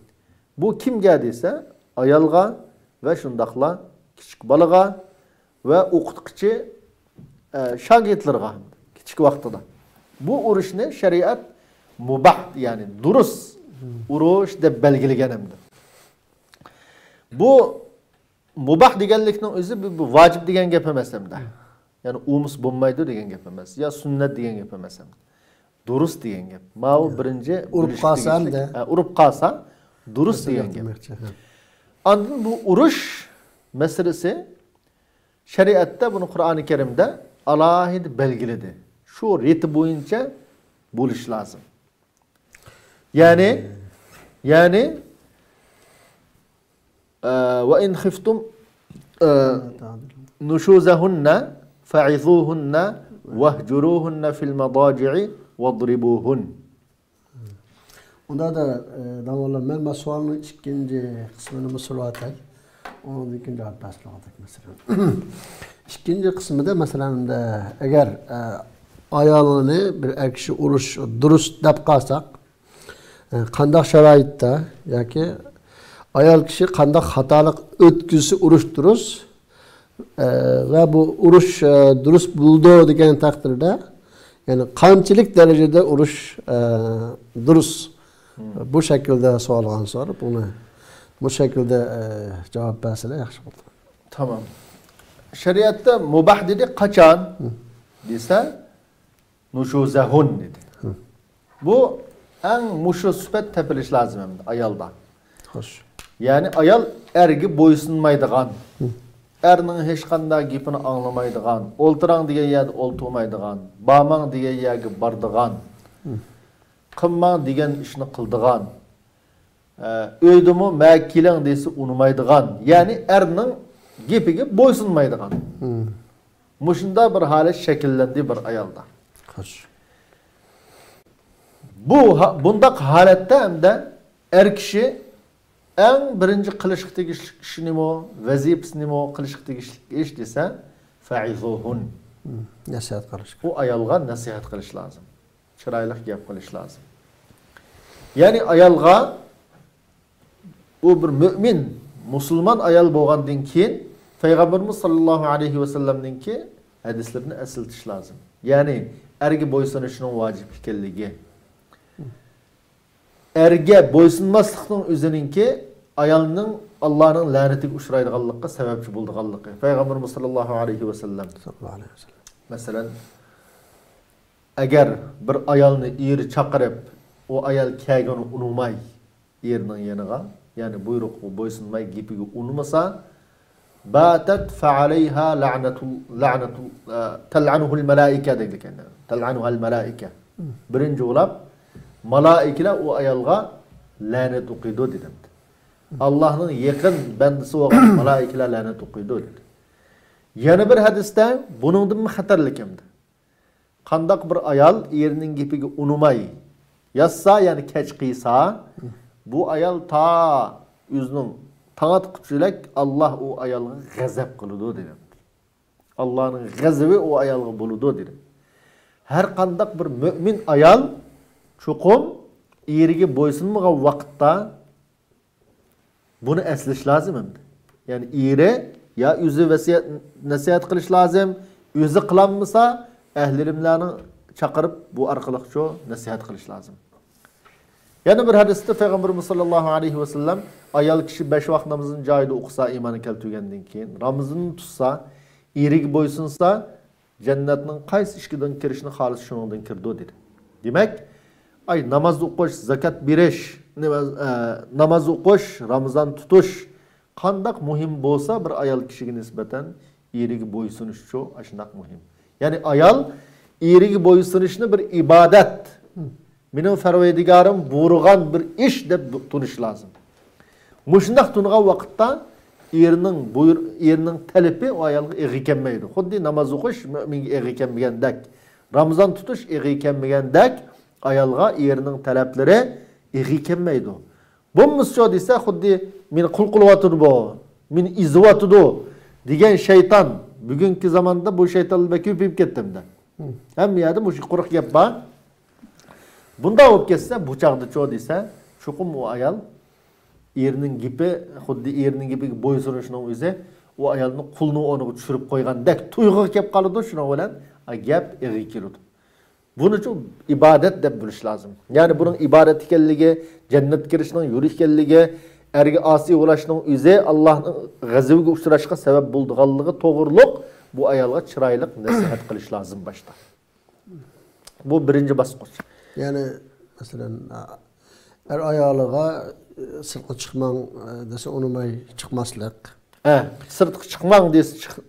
بۇ كىمگە دېسە، ئايالغا ۋە شۇنداقلا كىچىك بالىغا ۋە ئوقۇتقۇچى، ئە، شاگىرتلىرىغا، كىچىك ۋاقتىدا. بۇ ئۇرۇشنى شەرىئەت مۇباھ، يەنى دۇرۇس ھم. ئۇرۇش دەپ بەلگىلىگەن ئەمدى. بۇ مۇباھ دېگەنلىكنىڭ ئۆزى بۇ، بۇ ۋاجىپ دېگەن گەپ ئەمەس ئەمدى. يەنى ئۇمۇس بولمايدۇ دېگەن گەپ ئەمەس. يا سۈننەت دېگەن گەپ ئەمەس ئەمدى. دۇرۇس دېگەن گەپ. ماۋۇ بىرىنچى ئۇرۇپ بىلىشكە قالسا تېگىشلىك. ئەمدى. ھە، ئۇرۇپ قالسا دۇرۇس دېگەن گەپ. دېمەكچى، ھە. ئاندىن بۇ ئۇرۇش مەسىلىسى شەرىئەتتە بۇنى قۇرئانى كەرىمدە ئالاھىدە بەلگىلىدى. شۇ رېتى بويىچە بولۇش لازىم. يەنى، يەنى، ئە، وَإِنْ خِفْتُمْ، ئە، نُشُوزَهُنَّ فَعِظُوهُنَّ وَاهْجُرُوهُنَّ فِي الْمَضَاجِعِ وَاضْرِبُوهُنَّ. ئۇندا دا، ئە، داۋاللا، مەن بۇ سوئالنىڭ ئىككىنچى قىسمىنى سورىۋاتاي. ئۇنىڭدىن كېيىن جاۋاب بەرسىلەردەك، مەسىلەن. ئىككىنچى قىسمىدا، مەسىلەن، ئەگەر، ئە، ئايالنى بىر ئەر كىشى ئۇرۇش دۇرۇس دەپ قالساق، ئە، قانداق شارائىتتا ياكى ئايال كىشى قانداق خاتالىق ئۆتكۈزسە ئۇرۇش دۇرۇس، ئە، ۋە بۇ ئۇرۇش، ئە، دۇرۇس بولىدۇ دېگەن تەقدىردە، يەنى قانچىلىك دەرىجىدە ئۇرۇش، ئە، دۇرۇس؟ مم. بۇ شەكىلدە سوئالغا سوراپ، بۇنى بۇ شەكىلدە، ئە، جاۋاب بەرسىلەر ياخشى بولىدۇ. تامام. شەرىئەتتە مۇباھ دېدى، قاچان دېسە، نۇشۇزەھۇن دېدى. ھە. بۇ ئەڭ مۇشۇ سۈپەت تېپىلىش لازىم ئەمدى ئايالدا. خوش. يەنى ئايال ئەرگە بويسۇنمايدىغان، ھە. ئەرنىڭ ھېچقانداق گېپىنى ئاڭلىمايدىغان، ئولتۇراڭ دېگەن يەردە ئولتۇرمايدىغان، بارماڭ دېگەن يەرگە بارىدىغان، ھە. قىلماڭ دېگەن ئىشنى قىلىدىغان، ئە، ئۆيدىمۇ مە كېلىڭ دېسە ئۇنىمايدىغان، يەنى ئەرنىڭ گېپىگە بويسۇنمايدىغان. ھە. مۇشۇنداق بىر ھالەت شەكىللەندى بىر ئايالدا. خوش. بۇ ھا-، بۇنداق ھالەتتە ئەمدى ئەر كىشى ئەڭ بىرىنچى قىلىشقا تېگىشلىك ئىشىنىمۇ، ۋەزىپىسىنىمۇ قىلىشقا تېگىشلىك ئىش دېسە، فەئىزۇھۇن. ھە، نەسىھەت قىلىش. ئۇ ئايالغا نەسىھەت قىلىش لازىم. چىرايلىق گەپ قىلىش لازىم. يەنى ئايالغا ئۇ بىر مۆمىن، مۇسۇلمان ئايال بولغاندىن كېيىن پەيغەمبىرىمىز ساللاللاھۇ ئەلەيھى ۋەسەللەمنىڭكى ھەدىسلىرىنى ئەسلىتىش لازىم. يەنى ئەرگە بويسۇنۇشنىڭ ۋاجىپ ئىكەنلىكى. ئەرگە بويسۇنماسلىقنىڭ ئۆزىنىڭكى ئايالنىڭ ئاللانىڭ لەنىتىگە ئۇچرايدىغانلىققا سەۋەبچى بولىدىغانلىقى. پەيغەمبىرىمىز ساللاللاھۇ ئەلەيھى ۋەسەللەم. ساللاللاھۇ ئەلەيھى ۋەسەللەم. مەسىلەن، ئەگەر بىر ئايالنى ئېرى چاقىرىپ، ئۇ ئايال كەلگىنىنى ئۇنىماي، ئېرىنىڭ يېنىغا، يەنى بۇيرۇققا بويسۇنماي، گېپىگە ئۇنىمىسا، باتت فعليها لعنة، لعنة، ئە، تلعنه الملائكة دەيدىكەن. تلعنها الملائكة. بىرىنچى بولاپ، مالائىكىلەر ئۇ ئايالغا لەنەت ئوقۇيدۇ دېدى. ئاللاھنىڭ يېقىن بەندىسى بولغان مالائىكىلەر لەنەت ئوقۇيدۇ دېدى. يەنە بىر ھەدىستە بۇنىڭدىنمۇ خەتەرلىك ئەمدى. قانداق بىر ئايال ئېرىنىڭ گېپىگە ئۇنىماي ياتسا، يەنى كەچ قىلسا، بۇ ئايال تا ئۆزىنىڭ تاڭ ئاتقۇچىلەك ئاللا ئۇ ئايالغا غەزەپ قىلىدۇ دېدى. ئاللانىڭ غەزىپى ئۇ ئايالغا بولىدۇ دېدى. ھەر قانداق بىر مۆمىن ئايال چوقۇم ئېرىگە بويسۇنمىغان ۋاقىتتا بۇنى ئەسلىشى لازىم ئەمدى. يەنى ئېرى يا ئۆزى ۋەسىيەت، نەسىھەت قىلىش لازىم، ئۆزى قىلالمىسا، ئەھلى ئىلىملەرنى چاقىرىپ بۇ ئارقىلىقچۇ نەسىھەت قىلىش لازىم. يەنە بىر ھەدىستە پەيغەمبىرىمىز ساللاللاھۇ ئەلەيھى ۋەسەللەم، ئايال كىشى بەش ۋاق نامىزىنى جايىدا ئوقۇسا، ئىمانى كەلتۈرگەندىن كېيىن، رامىزىنىنى تۇتسا، ئېرىگە بويسۇنسا، جەننەتنىڭ قايسى ئىشىكىدىن كىرىشنى خالىسا شۇنىڭدىن كىرىدۇ دېدى. دېمەك، ئاي ناماز ئوقۇش، زاكات بېرىش، نېمە، ئە، ناماز ئوقۇش، رامىزان تۇتۇش قانداق مۇھىم بولسا بىر ئايال كىشىگە نىسبەتەن ئېرىگە بويسۇنۇشچۇ ئاشۇنداق مۇھىم. يەنى ئايال ئېرىگە بويسۇنۇشنى بىر ئىبادەت، مېنىڭ پەرۋەردىگارىم بۇيرۇغان بىر ئىش دەپ تونۇش لازىم. مۇشۇنداق تونۇغان ۋاقىتتا ئېرىنىڭ بۇير-، ئېرىنىڭ تەلىپى ئۇ ئايالغا ئېغىر كەلمەيدۇ. خۇددى ناماز ئوقۇش مۆمىنگە ئېغىر كەلمىگەندەك، رامىزان تۇتۇش ئېغىر كەلمىگەندەك، ئايالغا ئېرىنىڭ تەلەپلىرى ئېغىر كەلمەيدۇ. بولمىسىچۇ دېسە، خۇددى مېنى قۇل قىلىۋاتىدۇ بۇ، مېنى ئېزىۋاتىدۇ دېگەن شەيتان. بۈگۈنكى زاماندا بۇ شەيتانلار بەك كۆپىيىپ كەتتى ئەمدى. ھەممە يەردە مۇشۇ قۇرۇق گەپ بار. بۇنداق بولۇپ كەتسە، بۇ چاغدىچۇ دېسە، چوقۇم ئۇ ئايال ئېرىنىڭ گېپى، خۇددى ئېرىنىڭ گېپىگە بويسۇنۇشنىڭ ئۆزى ئۇ ئايالنى قۇلنىڭ ئورنىغا چۈشۈرۈپ قويغاندەك تۇيغۇغا كېلىپ قالىدۇ، شۇنىڭ بىلەن گەپ ئېغىر كېلىدۇ. بۇنىچۇ ئىبادەت دەپ بىلىش لازىم. يەنى بۇنىڭ ئىبادەت ئىكەنلىكى، جەننەتكە كىرىشنىڭ يولى ئىكەنلىكى، ئەرگە ئاسىي بولۇشنىڭ ئۆزى ئاللاھنىڭ غەزىپىگە ئۇچراشقا سەۋەب بولىدىغانلىقى توغرۇلۇق بۇ ئايالغا چىرايلىق نەسىھەت قىلىش لازىم باشتا. بۇ بىرىنچى باسقۇچ. يەنى، مەسىلەن، ئەر ئايالىغا، سىرتقا چىقماڭ، دېسە، ئۇنىماي چىقماسلىق. ھە، سىرتقا چىقماڭ دېسە، چىق-،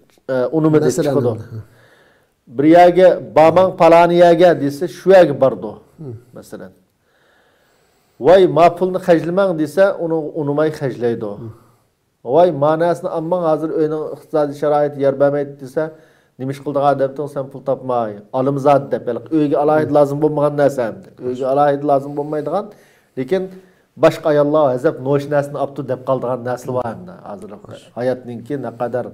ئۇنىمىدى، مەسىلەن، چىقىدۇ. بىر يەرگە بارماڭ، پالانى يەرگە دېسە، شۇ يەرگە بارىدۇ، مەسىلەن. ۋاي، ما پۇلنى خەجلىمەڭ دېسە، ئۇنى ئۇنىماي خەجلەيدۇ. ۋاي، ما نەرسىنى ئالماڭ، ھازىر ئۆينىڭ ئىقتىسادىي شارائىتى يار بەرمەيدۇ دېسە، نېمە ئىش قىلىدىغان ئادەمتىڭ سەن پۇل تاپماي، ئالىمىزادە دەپ، ھېلىقى ئۆيگە ئالاھىدە لازىم بولمىغان نەرسە ئەمدى. ئۆيگە ئالاھىدە لازىم بولمايدىغان، لېكىن باشقا ئاياللار ھەزەپ نوچى نەرسىنى ئاپتۇ دەپ قالىدىغان نەرسىلەر بار ئەمدى. ھازىر ھاياتنىڭكى نەقەدەر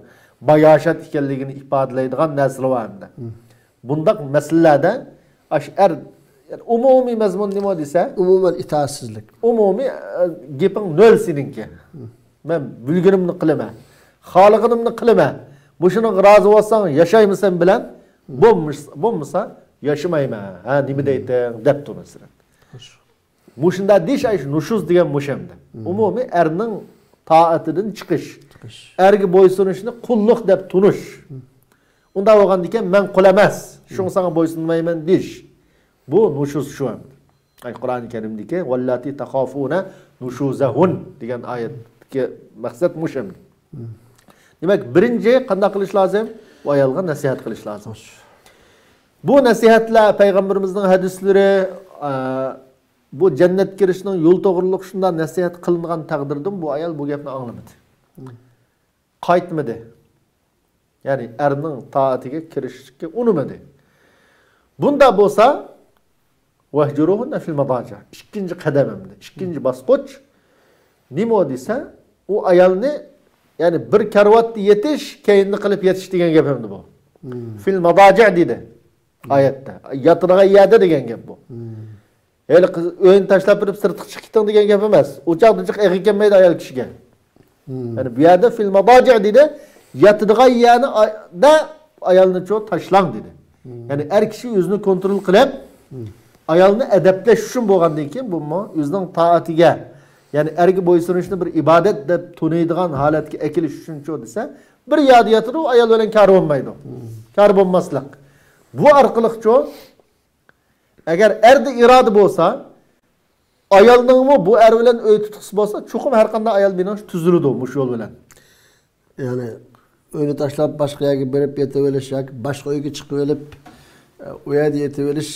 باياشات ئىكەنلىكىنى ئىپادىلەيدىغان نەرسىلەر بار ئەمدى. بۇنداق مەسىلىلەردە ئاشۇ ئەر، يەنى ئومۇمىي مەزمۇن نېمە دېسە؟ ئومۇمەن ئىتائەتسىزلىك. ئومۇمىي، ئە، گېپىڭ نۆل سېنىڭكى. مەن بىلگىنىمنى قىلىمەن. خالىغىنىمنى قىلىمەن. مۇشۇنىڭغا رازى بولساڭ ياشايمەن سەن بىلەن. بولمىس-، بولمىسا ياشىمايمەن. ھە، نېمە دەيتىڭ دەپتۇ مەسىلەن. مۇشۇنداق دېيىش، ئايش نۇشۇز دېگەن مۇشۇ ئەمدى. ئومۇمىي ئەرنىڭ تائىتىدىن چىقىش. چىقىش. ئەرگە بويسۇنۇشنى قۇللۇق دەپ تونۇش. ئۇنداق بولغاندىكىن مەن قۇل ئەمەس، شۇڭا ساڭا بويسۇنمايمەن دېيىش. بۇ نۇشۇز شۇ ئەمدى. ئاي، قۇرئانى كەرىمدىكى «ۋەللاتی تەخافۇنە نۇشۇزەھۇن» دېگەن ئايەتتىكى مەقسەت مۇشۇ ئەمدى. دېمەك، بىرىنچى قانداق قىلىش لازىم؟ بۇ ئايالغا نەسىھەت قىلىش لازىم. بۇ نەسىھەتلەر، پەيغەمبىرىمىزنىڭ ھەدىسلىرى، ئە، بۇ جەننەتكە كىرىشنىڭ يول توغرىلىق شۇنداق نەسىھەت قىلىنغان تەقدىردىمۇ بۇ ئايال بۇ گەپنى ئاڭلىمىدى. قايتمىدى. يەنى ئەرنىڭ تائىتىگە كىرىشكە ئۇنىمىدى. بۇنداق بولسا، «ۋەھجۇرۇھۇننە فىل مەداجىئ». ئىككىنچى قەدەم ئەمدى. ئىككىنچى باسقۇچ. نېمە ئۇ دېسە، ئۇ ئايالنى، يەنى بىر كارىۋاتتا يېتىش، كەينىنى قىلىپ يېتىش دېگەن گەپ ئەمدى بۇ. فىل مەداجىئ دېدى ئايەتتە. ياتىدىغان يەردە دېگەن گەپ بۇ. ھېلى قىز ئۆينى تاشلاپ بېرىپ سىرتقا چىقىپ كېتىڭ دېگەن گەپ ئەمەس. ئۇ چاغدا جىق ئېغىر كەلمەيدۇ ئايال كىشىگە. يەنى بۇ يەردە فىل مەداجىئ دېدى. ياتىدىغان يەردە ئايالنىچۇ تاشلاڭ دېدى. يەنى ئەر كىشى ئۆزىنى كونترول قىلىپ، ئايالنى ئەدەپلەش ئۈچۈن بولغاندىن كېيىن، بۇمۇ ئۆزىنىڭ تائىتىگە، يەنى ئەرگە بويسۇنۇشنى بىر ئىبادەت دەپ تونۇيدىغان ھالەتكە ئەكېلىش ئۈچۈنچۇ دېسە، بىر يەردە ياتىدۇ، ئايال بىلەن كارى بولمايدۇ. كارى بولماسلىق. بۇ ئارقىلىقچۇ، ئەگەر ئەردە ئىرادە بولسا، ئايالنىڭمۇ بۇ ئەر بىلەن ئۆي تۇتقۇسى بولسا، چوقۇم ھەر قانداق ئايال مېنىڭچە تۈزۈلىدۇ مۇشۇ يول بىلەن. يەنى ئۆينى تاشلاپ باشقا يەرگە بېرىپ يېتىۋېلىش ياكى باشقا ئۆيگە چىقىۋېلىپ، ئۇ يەردە يېتىۋېلىش،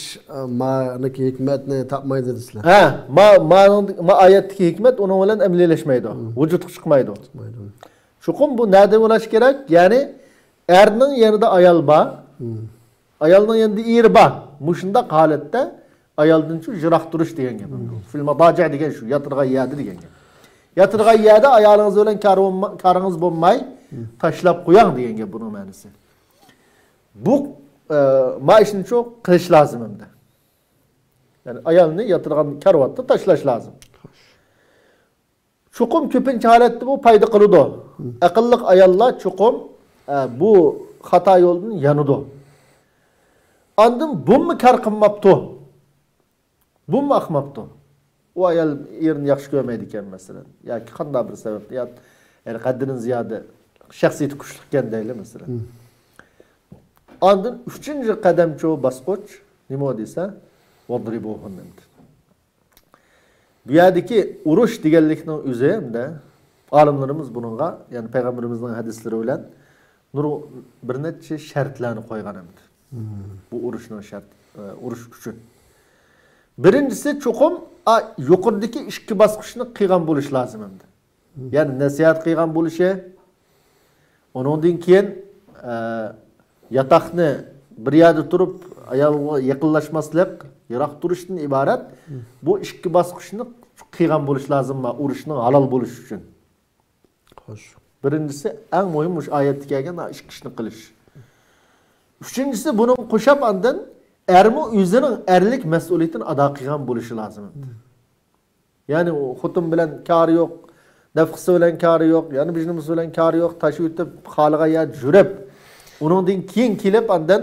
مانىكى ھېكمەتنى تاپمايدۇ دېسىلە. ھە، ما، مانىڭ، ما ئايەتتىكى ھېكمەت ئۇنىڭ بىلەن ئەمەلىيلەشمەيدۇ. ۋۇجۇدقا چىقمايدۇ. چىقمايدۇ. چوقۇم بۇ نەدە بولۇش كېرەك؟ يەنى ئەرنىڭ يېنىدا ئايال بار، ئايالنىڭ يېنىدا ئېرى بار. مۇشۇنداق ھالەتتە ئايالدىنچۇ يىراق تۇرۇش دېگەن گەپ. فىل ماداجىئ دېگەن شۇ، ياتىدىغان يەردە دېگەن گەپ. ياتىدىغان يەردە ئايالىڭىز بىلەن كارى بولما-، كارىڭىز بولماي، تاشلاپ قوياڭ دېگەن گەپ بۇنىڭ مەنىسى. بۇ، ئە، مانا شۇنىچۇ قىلىش لازىم ئەمدى. يەنى ئايالنى ياتىدىغان كارىۋاتتا تاشلاش لازىم. چوقۇم كۆپىنچە ھالەتتە بۇ پايدا قىلىدۇ. ئەقىللىق ئاياللار چوقۇم، ئە، بۇ خاتا يولدىن يانىدۇ. ئاندىن بۇممۇ كار قىلماپتۇ. بۇممۇ ئاقماپتۇ. ئۇ ئايال ئېرىنى ياخشى كۆرمەيدىكەن، مەسىلەن. ياكى قانداق بىر سەۋەبتىن، يا، يەنى قەددىدىن زىيادە شەخسىيىتى كۈچلۈككەن دەيلى، مەسىلەن. ئاندىن ئۈچىنچى قەدەمچۇ باسقۇچ نېمە دېسە، ۋەزرىبۇھۇننە. بۇ يەردىكى ئۇرۇش دېگەنلىكنىڭ ئۆزى ھەمدە ئالىملىرىمىز بۇنىڭغا، يەنى پەيغەمبىرىمىزنىڭ ھەدىسلىرى بىلەن نۇر-، بىر نەچچە شەرتلەرنى قويغان ئەمدى. بۇ ئۇرۇشنىڭ شەرت-، ئە، ئۇرۇش ئۈچۈن. بىرىنچىسى، چوقۇم، ئا، يۇقىرىدىكى ئىككى باسقۇچنى قىلغان بولۇش لازىم ئەمدى. يەنى نەسىھەت قىلغان بولۇشى، ئۇنىڭدىن كېيىن، ئە، ياتاقنى بىر يەردە تۇرۇپ، ئايالغا يېقىنلاشماسلىق، يىراق تۇرۇشتىن ئىبارەت بۇ ئىككى باسقۇچنى قىلغان بولۇش لازىم، ئۇرۇشنىڭ ھالال بولۇشى ئۈچۈن. خوش. بىرىنچىسى، ئەڭ مۇھىم مۇشۇ ئايەتتە كەلگەن ئىككى ئىشنى قىلىش. ئۈچىنچىسى، بۇنىڭغا قوشاپ ئاندىن ئەرمۇ ئۆزىنىڭ ئەرلىك مەسئۇلىيىتىنى ئادا قىلغان بولۇشى لازىم. يەنى ئۇ خوتۇن بىلەن كارى يوق، نەپقىسى بىلەن كارى يوق، يەنە بىر نېمىسى بىلەن كارى يوق، تاشلىۋېتىپ، خالىغان يەردە يۈرۈپ، ئۇنىڭدىن كېيىن كېلىپ، ئاندىن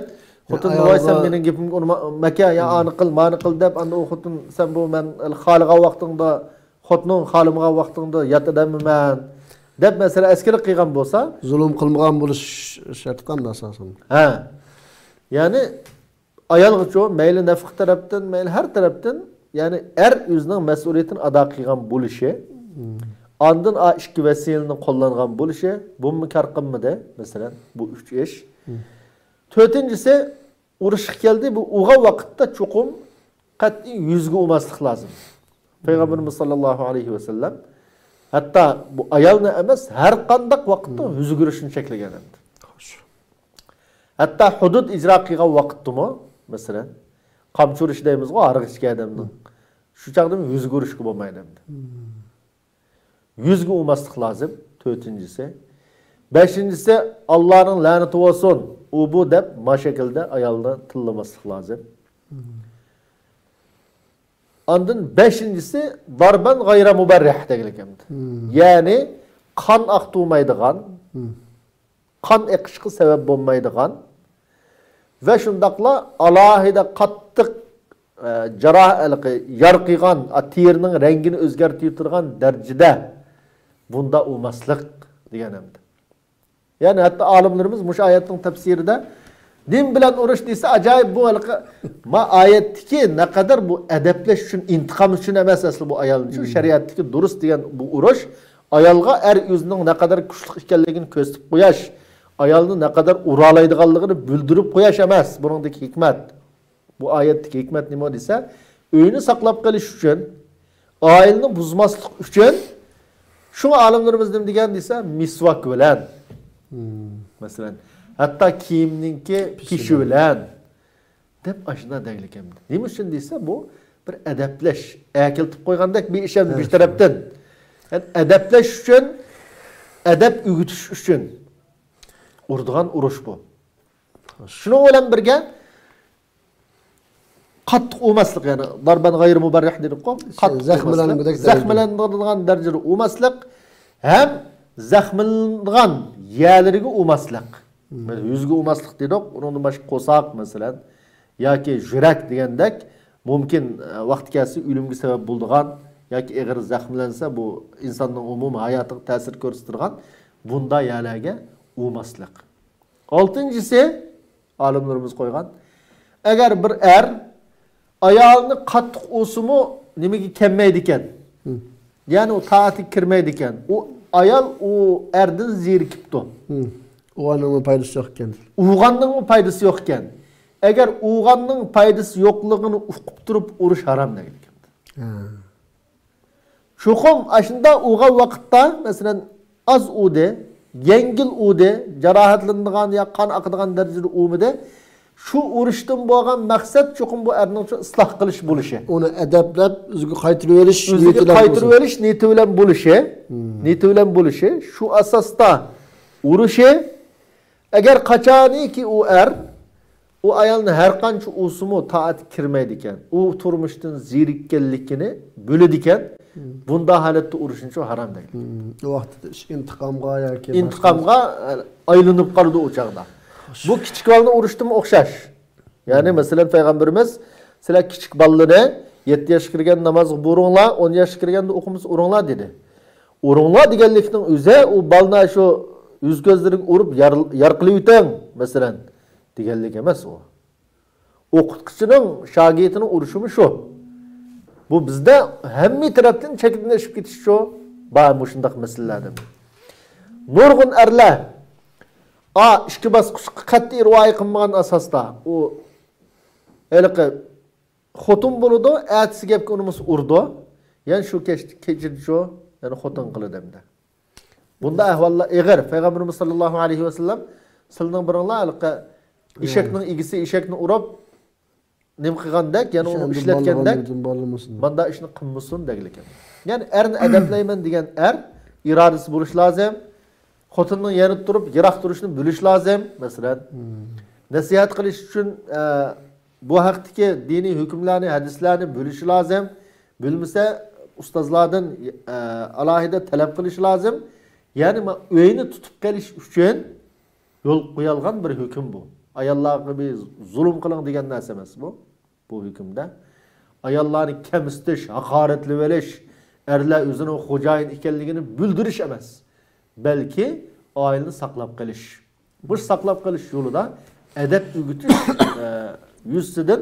خوتۇن، ۋاي، سەن مېنىڭ گېپىمگە ئۇنىما-، مەكە، يا ئانى قىل، مانى قىل دەپ، ئاندىن ئۇ خوتۇن، سەن بۇ مەن خالىغان ۋاقتىڭدا، خوتۇنۇڭ خالىمىغان ۋاقتىڭدا يات ئادەممەن دەپ، مەسىلەن، ئەسكىلىك قىلغان بولسا. زۇلۇم قىلمىغان بولۇش شەرتى قانداق ئاساسەن؟ ھە. يەنى، ئايالغىچۇ، مەيلى نەپقە تەرەپتىن، مەيلى ھەر تەرەپتىن، يەنى ئەر ئۆزىنىڭ مەسئۇلىيىتىنى ئادا قىلغان بولۇشى، ئاندىن ئا ئىككى ۋەسىلىنى قوللانغان بولۇشى، بۇمۇ كار قىلمىدى، مەسىلەن، بۇ ئۈچ ئىش. تۆتىنچىسى، ئۇرۇشقا كەلدى، بۇ ئۇرغان ۋاقىتتا چوقۇم قەتئىي يۈزگە ئۇرماسلىق لازىم. پەيغەمبىرىمىز ساللاللاھۇ ئەلەيھى ۋەسەللەم ھەتتا بۇ ئايالنى ئەمەس، ھەر قانداق ۋاقىتتا يۈزگە ئۇرۇشنى چەكلىگەن ئەمدى. ھەتتا ھۇدۇد ئىجرا قىلغان ۋاقىتتىمۇ، مەسىلەن، قامچا ئۇرۇش دەيمىزغۇ، ھارغا ئىچكەن ئادەمنىڭ. شۇ چاغدىمۇ يۈزگە ئۇرۇشقا بولمايدۇ ئەمدى. يۈزگە ئۇرماسلىق لازىم، تۆتىنچىسى. بەشىنچىسى، ئاللانىڭ لەنىتى بولسۇن، ئۇ بۇ دەپ ما شەكىلدە ئايالنى تىللىماسلىق لازىم. ئاندىن بەشىنچىسى، زەربەن غەيرە مۇبەررىھ دېگىلىك ئەمدى. يەنى قان ئاقتۇرمايدىغان، قان ئېقىشقا سەۋەب بولمايدىغان ۋە شۇنداقلا ئالاھىدە قاتتىق، ئە، جاراھ-، ھېلىقى يار قىلغان، ئا، تېرىنىڭ رەڭگىنى ئۆزگەرتىۋېتىدىغان دەرىجىدە بۇنداق ئۇرماسلىق دېگەن ئەمدى. يەنى ھەتتا ئالىملىرىمىز مۇشۇ ئايەتنىڭ تەپسىرىدە نېمە بىلەن ئۇرۇش دېسە، ئاجايىپ بۇ ھېلىقى ما ئايەتتىكى نەقەدەر بۇ ئەدەپلەش ئۈچۈن، ئىنتىقام ئۈچۈن ئەمەس ئەسلى بۇ ئايالنى. شۇ شەرىئەتتىكى دۇرۇس دېگەن بۇ ئۇرۇش ئايالغا ئەر ئۆزىنىڭ نەقەدەر كۈچلۈك ئىكەنلىكىنى كۆرسىتىپ قوياش، ئايالنى نەقەدەر ئۇرالايدىغانلىقىنى بىلدۈرۈپ قوياش ئەمەس بۇنىڭدىكى ھېكمەت. بۇ ئايەتتىكى ھېكمەت نېمە دېسە، ئۆينى ساقلاپ قېلىش ئۈچۈن، ئائىلىنى بۇزماسلىق ئۈچۈن، شۇڭا ئالىملىرىمىز نېمە دېگەن دېسە، مىسۋاك بىلەن، مەسىلەن، ھەتتا كىيىمنىڭكى پېشى بىلەن دەپ ئاشۇنداق دەيلىكەن. نېمە ئۈچۈن دېسە، بۇ بىر ئەدەپلەش، ئەكېلىپ قويغاندەك بىر ئىش ئەمدى بىر تەرەپتىن. يەنى ئەدەپلەش ئۈچۈن، ئەدەپ ئۆگىتىش ئۈچۈن ئۇرىدىغان ئۇرۇش بۇ. شۇنىڭ بىلەن بىرگە، قاتتىق ئۇرماسلىق، يەنى زەربەن غەيرى مۇبەررىھ دېدۇققۇ، قاتتىق زەخىملەنگۈدەك ئۇرماسلىق، دەرىجىدە. زەخىملەنگۈدەك دەرىجىدە ئۇرماسلىق ھەم زەخىملەنگەن يەرلىرىگە ئۇرماسلىق. يۈزىگە ئۇرماسلىق دېدۇق، ئۇنىڭدىن باشقا قورساق، مەسىلەن، ياكى يۈرەك دېگەندەك مۇمكىن، ئە، ۋاقتى كەلسە ئۆلۈمگە سەۋەب بولىدىغان ياكى ئېغىر زەخىملەنسە، بۇ ئىنساننىڭ ئومۇمىي ھاياتىغا تەسىر كۆرسىتىدىغان بۇنداق يەرلەرگە ئۇرماسلىق. ئالتىنچىسى، ئالىملىرىمىز قويغان، ئەگەر بىر ئەر ئايالىنى قاتتىق ئۇرسىمۇ نېمىگە كەلمەيدىكەن، يەنى ئۇ تائەتكە كىرمەيدىكەن، ئۇ ئايال ئۇ ئەردىن زېرىكىپتۇ. ئۇرغاننىڭمۇ پايدىسى يوق ئىكەن. ئۇرغاننىڭمۇ پايدىسى يوق ئىكەن. ئەگەر ئۇرغاننىڭ پايدىسى يوقلۇقىنى ئۇقۇپ تۇرۇپ ئۇرۇش ھارام دېگەن. چوقۇم ئاشۇنداق ئۇرغان ۋاقىتتا، مەسىلەن، ئاز ئۇردى، يەڭگىل ئۇردى، جاراھەتلىنىدىغان يا قان ئاقىدىغان دەرىجىدە ئۇرمىدى. شۇ ئۇرۇشتىن بولغان مەقسەت چوقۇم بۇ ئەرنىڭ ئىسلاھ قىلىش بولۇشى. ئۇنى ئەدەپلەپ، ئۆزىگە قايتۇرۇۋېلىش ئۆزىگە قايتۇرۇۋېلىش نىيىتى بىلەن بولۇشى. نىيىتى بىلەن بولۇشى. شۇ ئاساستا ئۇرۇشى. ئەگەر قاچانىكى ئۇ ئەر ئۇ ئايالنى ھەر قانچە ئۇرسىمۇ تائەتكە كىرمەيدىكەن، ئۇ تۇرمۇشتىن زېرىككەنلىكىنى بىلىدىكەن، بۇنداق ھالەتتە ئۇرۇشنىچۇ ھارام دەيدۇ. ئۇ ۋاقىتتا ئىش ئىنتىقامغا ياكى ئىنتىقامغا ئايلىنىپ قالىدۇ ئۇ چاغدا. بۇ كىچىك بالىنى ئۇرۇشتىمۇ ئوخشاش. يەنى مەسىلەن پەيغەمبىرىمىز سىلەر كىچىك بالىلىرى يەتتە ياشقا كىرگەندە نامازغا بۇرۇڭلار، ئون ياشقا كىرگەندە ئوقۇمىسا ئۇرۇڭلار دېدى. ئۇرۇڭلار دېگەنلىكنىڭ ئۆزى ئۇ بالىنى شۇ يۈز كۆزلىرىگە ئۇرۇپ يار قىلىۋېتىڭ مەسىلەن دېگەنلىك ئەمەس ئۇ. ئوقۇتقۇچىنىڭ شاگىرتىنى ئۇرۇشىمۇ شۇ. بۇ بىزدە ھەممە تەرەپتىن چەكلىنىشىپ كېتىشچۇ بار مۇشۇنداق مەسىلىلەردە. نۇرغۇن ئەرلەر ئا ئىككى باسقۇچقا قەتئىي رىئايە قىلمىغان ئاساستا ئۇ ھېلىقى خوتۇن بولىدۇ، ئەتىسى گەپكە ئۇنىمىسا ئۇرىدۇ. يەنە شۇ كەچتە كېچىدىچۇ يەنە خوتۇن قىلىدۇ ئەمدى. بۇنداق ئەھۋاللار ئېغىر. پەيغەمبىرىمىز ساللاللاھۇ ئەلەيھى ۋەسەللەم سىلىنىڭ بىرىڭلار ھېلىقى ئېشەكنىڭ ئىگىسى ئېشەكنى ئۇرۇپ نېمە قىلغاندەك، يەنى ئۇنى ئىشلەتكەندەك ماندا ئىشنى قىلمىسۇن دەگلىكەن. يەنى ئەرنى ئەدەپلەيمەن دېگەن ئەر ئىرادىسى بولۇشى لازىم. خوتۇننىڭ يېنىدا تۇرۇپ يىراق تۇرۇشنى بىلىشى لازىم. مەسىلەن، نەسىھەت قىلىش ئۈچۈن ئە، بۇ ھەقتىكى دىنىي ھۆكۈملەرنى، ھەدىسلەرنى بىلىشى لازىم. بىلمىسە ئۇستازلاردىن ئە، ئالاھىدە تەلەپ قىلىشى لازىم. يەنى ما- ئۆينى تۇتۇپ قېلىش ئۈچۈن يول قويالغان بىر ھۆكۈم بۇ. ئاياللارغا بىر زۇلۇم قىلىڭ دېگەن نەرسە ئەمەس بۇ. بۇ ھۆكۈمدە ئاياللارنى كەمسىتىش، ھاقارەتلىۋېلىش، ئەرلەر ئۆزىنىڭ خوجايىنى ئىكەنلىكىنى بىلدۈرۈش ئەمەس، بەلكى ئائىلىنى ساقلاپ قېلىش. بۇ ساقلاپ قېلىش يولىدا ئەدەپ ئۆگىتىش ئە، يۈزىسىدىن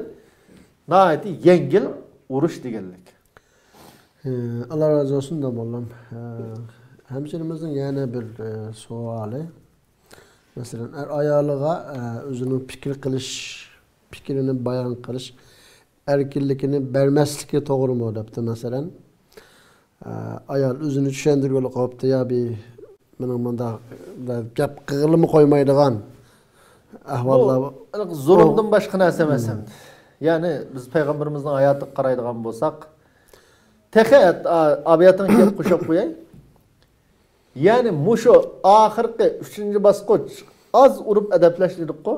ناھايىتى يەڭگىل ئۇرۇش دېگەنلىك. ئاللا رازى بولسۇن داموللام. ھەمشىرىمىزنىڭ يەنە بىر سوئالى. مەسىلەن، ئەر ئايالىغا ئۆزىنىڭ پىكىر قىلىش، پىكرىنى بايان قىلىش ئەركىنلىكىنى بەرمەسلىكى توغرىمۇ دەپتۇ. مەسىلەن، ئايال ئۆزىنى چۈشەندۈرگىلى قوپتۇ، يا بى مېنىڭ مۇنداق گەپ قىلغىلىمۇ قويمايدىغان ئەھۋاللار. بۇ زۇلۇمدىن باشقا نەرسە ئەمەس ئەمدى. يەنى بىز پەيغەمبىرىمىزنىڭ ھاياتىغا قارايدىغان بولساق، تېخى ئابىياتىڭ كېلىپ قوشۇپ قوياي. يەنى مۇشۇ ئاخىرقى ئۈچىنچى باسقۇچ، ئاز ئۇرۇپ ئەدەپلەش دېدۇققۇ.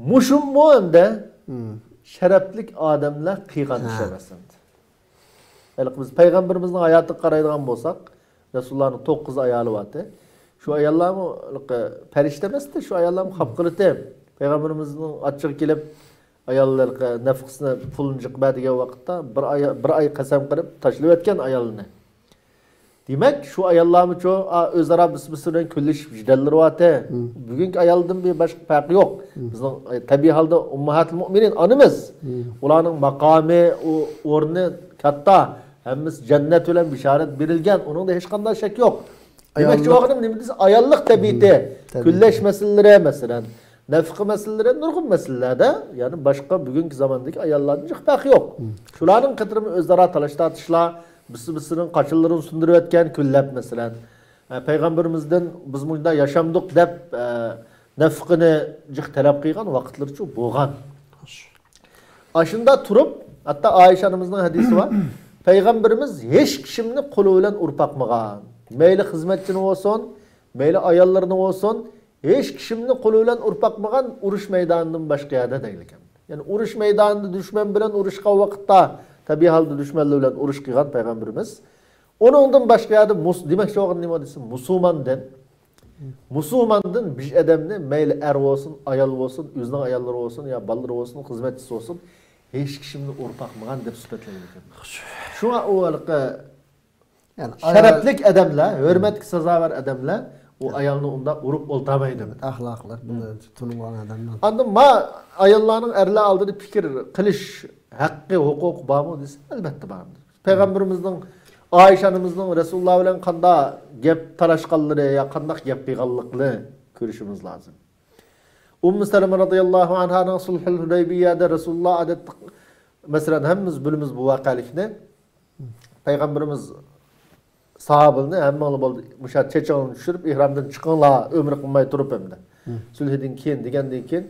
مۇشۇمۇ ئەمدى شەرەپلىك ئادەملەر قىلغان ئىش ئەمەس ئەمدى. ھېلىقى بىز پەيغەمبىرىمىزنىڭ ھاياتىغا قارايدىغان بولساق، رەسۇلۇللانىڭ توققۇز ئايالى بارتى. شۇ ئاياللارمۇ ھېلىقى پەرىشتە ئەمەستى، شۇ ئاياللارمۇ خاپقىلىتى. پەيغەمبىرىمىزنىڭ ئاچچىقى كېلىپ، ئايال ھېلىقى نەفقىسىنى، پۇلىنى جىق بەر دېگەن ۋاقىتتا بىر ئاي، بىر ئاي قەسەم قىلىپ تاشلىۋەتكەن ئايالىنى. دېمەك، شۇ ئاياللارمۇچۇ، ئا، ئۆزئارا بىرسى-بىرسى بىلەن كۈنلىشىپ جېدەللىرى بارتى. بۈگۈنكى ئايالدىن بىر باشقا پەرقى يوق. بىزنىڭ، ئە، تەبىئىي ھالدا ئۇمماھاتۇل مۇئمىنىن ئانىمىز. ئۇلارنىڭ ماقامى، ئۇ ئورنى كاتتا. ھەممىسى جەننەت بىلەن بېشارەت بېرىلگەن. ئۇنىڭدا ھېچقانداق شەك يوق. دېمەكچى بولغىنىم نېمە دېسە، ئاياللىق تەبىئىتى، كۈنلەش مەسىلىلىرى، مەسىلەن، نەفقە مەسىلىلىرى، نۇرغۇن مەسىلىلەردە، يەنى باشقا بۈگۈنكى زاماندىكى ئاياللاردىن جىق پەرقى يوق. شۇلارنىڭ قېتىرىمۇ ئۆزئارا تالاش-تارتىشلار، بىرسى-بىرسىنىڭ قاچىلىرىنى سۇندۇرۇۋەتكەن، كۈنلەپ، مەسىلەن. ھە، پەيغەمبىرىمىزدىن بىز مۇنداق ياشامدۇق دەپ، ئە، نەفقىنى جىق تەلەپ قىلغان ۋاقىتلىرىچۇ بولغان. ئاشۇنداق تۇرۇپ، ھەتتا ئائىشە ئانىمىزنىڭ ھەدىسى بار. پەيغەمبىرىمىز ھېچ كىشىمنى قولى بىلەن ئۇرۇپ باقمىغان. مەيلى خىزمەتچىنى بولسۇن، مەيلى ئاياللىرىنى بولسۇن، ھېچ كىشىمنى قولى بىلەن ئۇرۇپ باقمىغان، ئۇرۇش مەيدانىدىن باشقا يەردە دەيدىكەن. يەنى ئۇرۇش مەيدانىدا دۈشمەن بىلەن ئۇرۇشقان ۋاقىتتا تەبىئىي ھالدا دۈشمەنلەر بىلەن ئۇرۇش قىلغان پەيغەمبىرىمىز. ئۇنىڭدىن باشقا يەردە مۇس-، دېمەكچى بولغىنى نېمە دېسە، مۇسۇلماندىن، مۇسۇلماندىن بىر ئادەمنى مەيلى ئەر بولسۇن، ئايال بولسۇن، ئۆزىنىڭ ئاياللىرى بولسۇن يا بالىلىرى بولسۇن، خىزمەتچىسى بولسۇن، ھېچ كىشىمنى ئۇرۇپ باقمىغان دەپ سۈپەتلەيدىكەن. شۇڭا ئۇ ھېلىقى شەرەپلىك ئادەملەر، ھۆرمەتكە سازاۋەر ئادەملەر ئۇ ئايالنى ئۇنداق ئۇرۇپ ئولتۇرمايدۇ. ئەخلاقلىق، بۇنى تونۇغان ئادەملەر. ئاندىن ما ئاياللارنىڭ ئەرلەر ئالدىدا پىكىر قىلىش ھەققى، ھوقۇقى بارمۇ دېسە، ئەلۋەتتە بار. پەيغەمبىرىمىزنىڭ، ئائىشە ئانىمىزنىڭ رەسۇلۇللا بىلەن قانداق گەپ تالاشقانلىرى يا قانداق گەپ قىلغانلىقىنى كۆرۈشىمىز لازىم. ئۇممۇ سەلەمە رەزىياللاھۇ ئەنھانىڭ سۇلھۇل ھۇدەيبىيەدە رەسۇلۇللا ئادەتتە، مەسىلەن، ھەممىمىز بىلىمىز بۇ ۋەقەلىكنى. پەيغەمبىرىمىز ساھابىلىرىنى ھەممىڭلار بولدى، مۇشۇ چېچىڭلارنى چۈشۈرۈپ، ئېھرامدىن چىقىڭلار، ئۆمرە قىلماي تۇرۇپ ئەمدى. سۈلھىدىن كېيىن دېگەندىن كېيىن،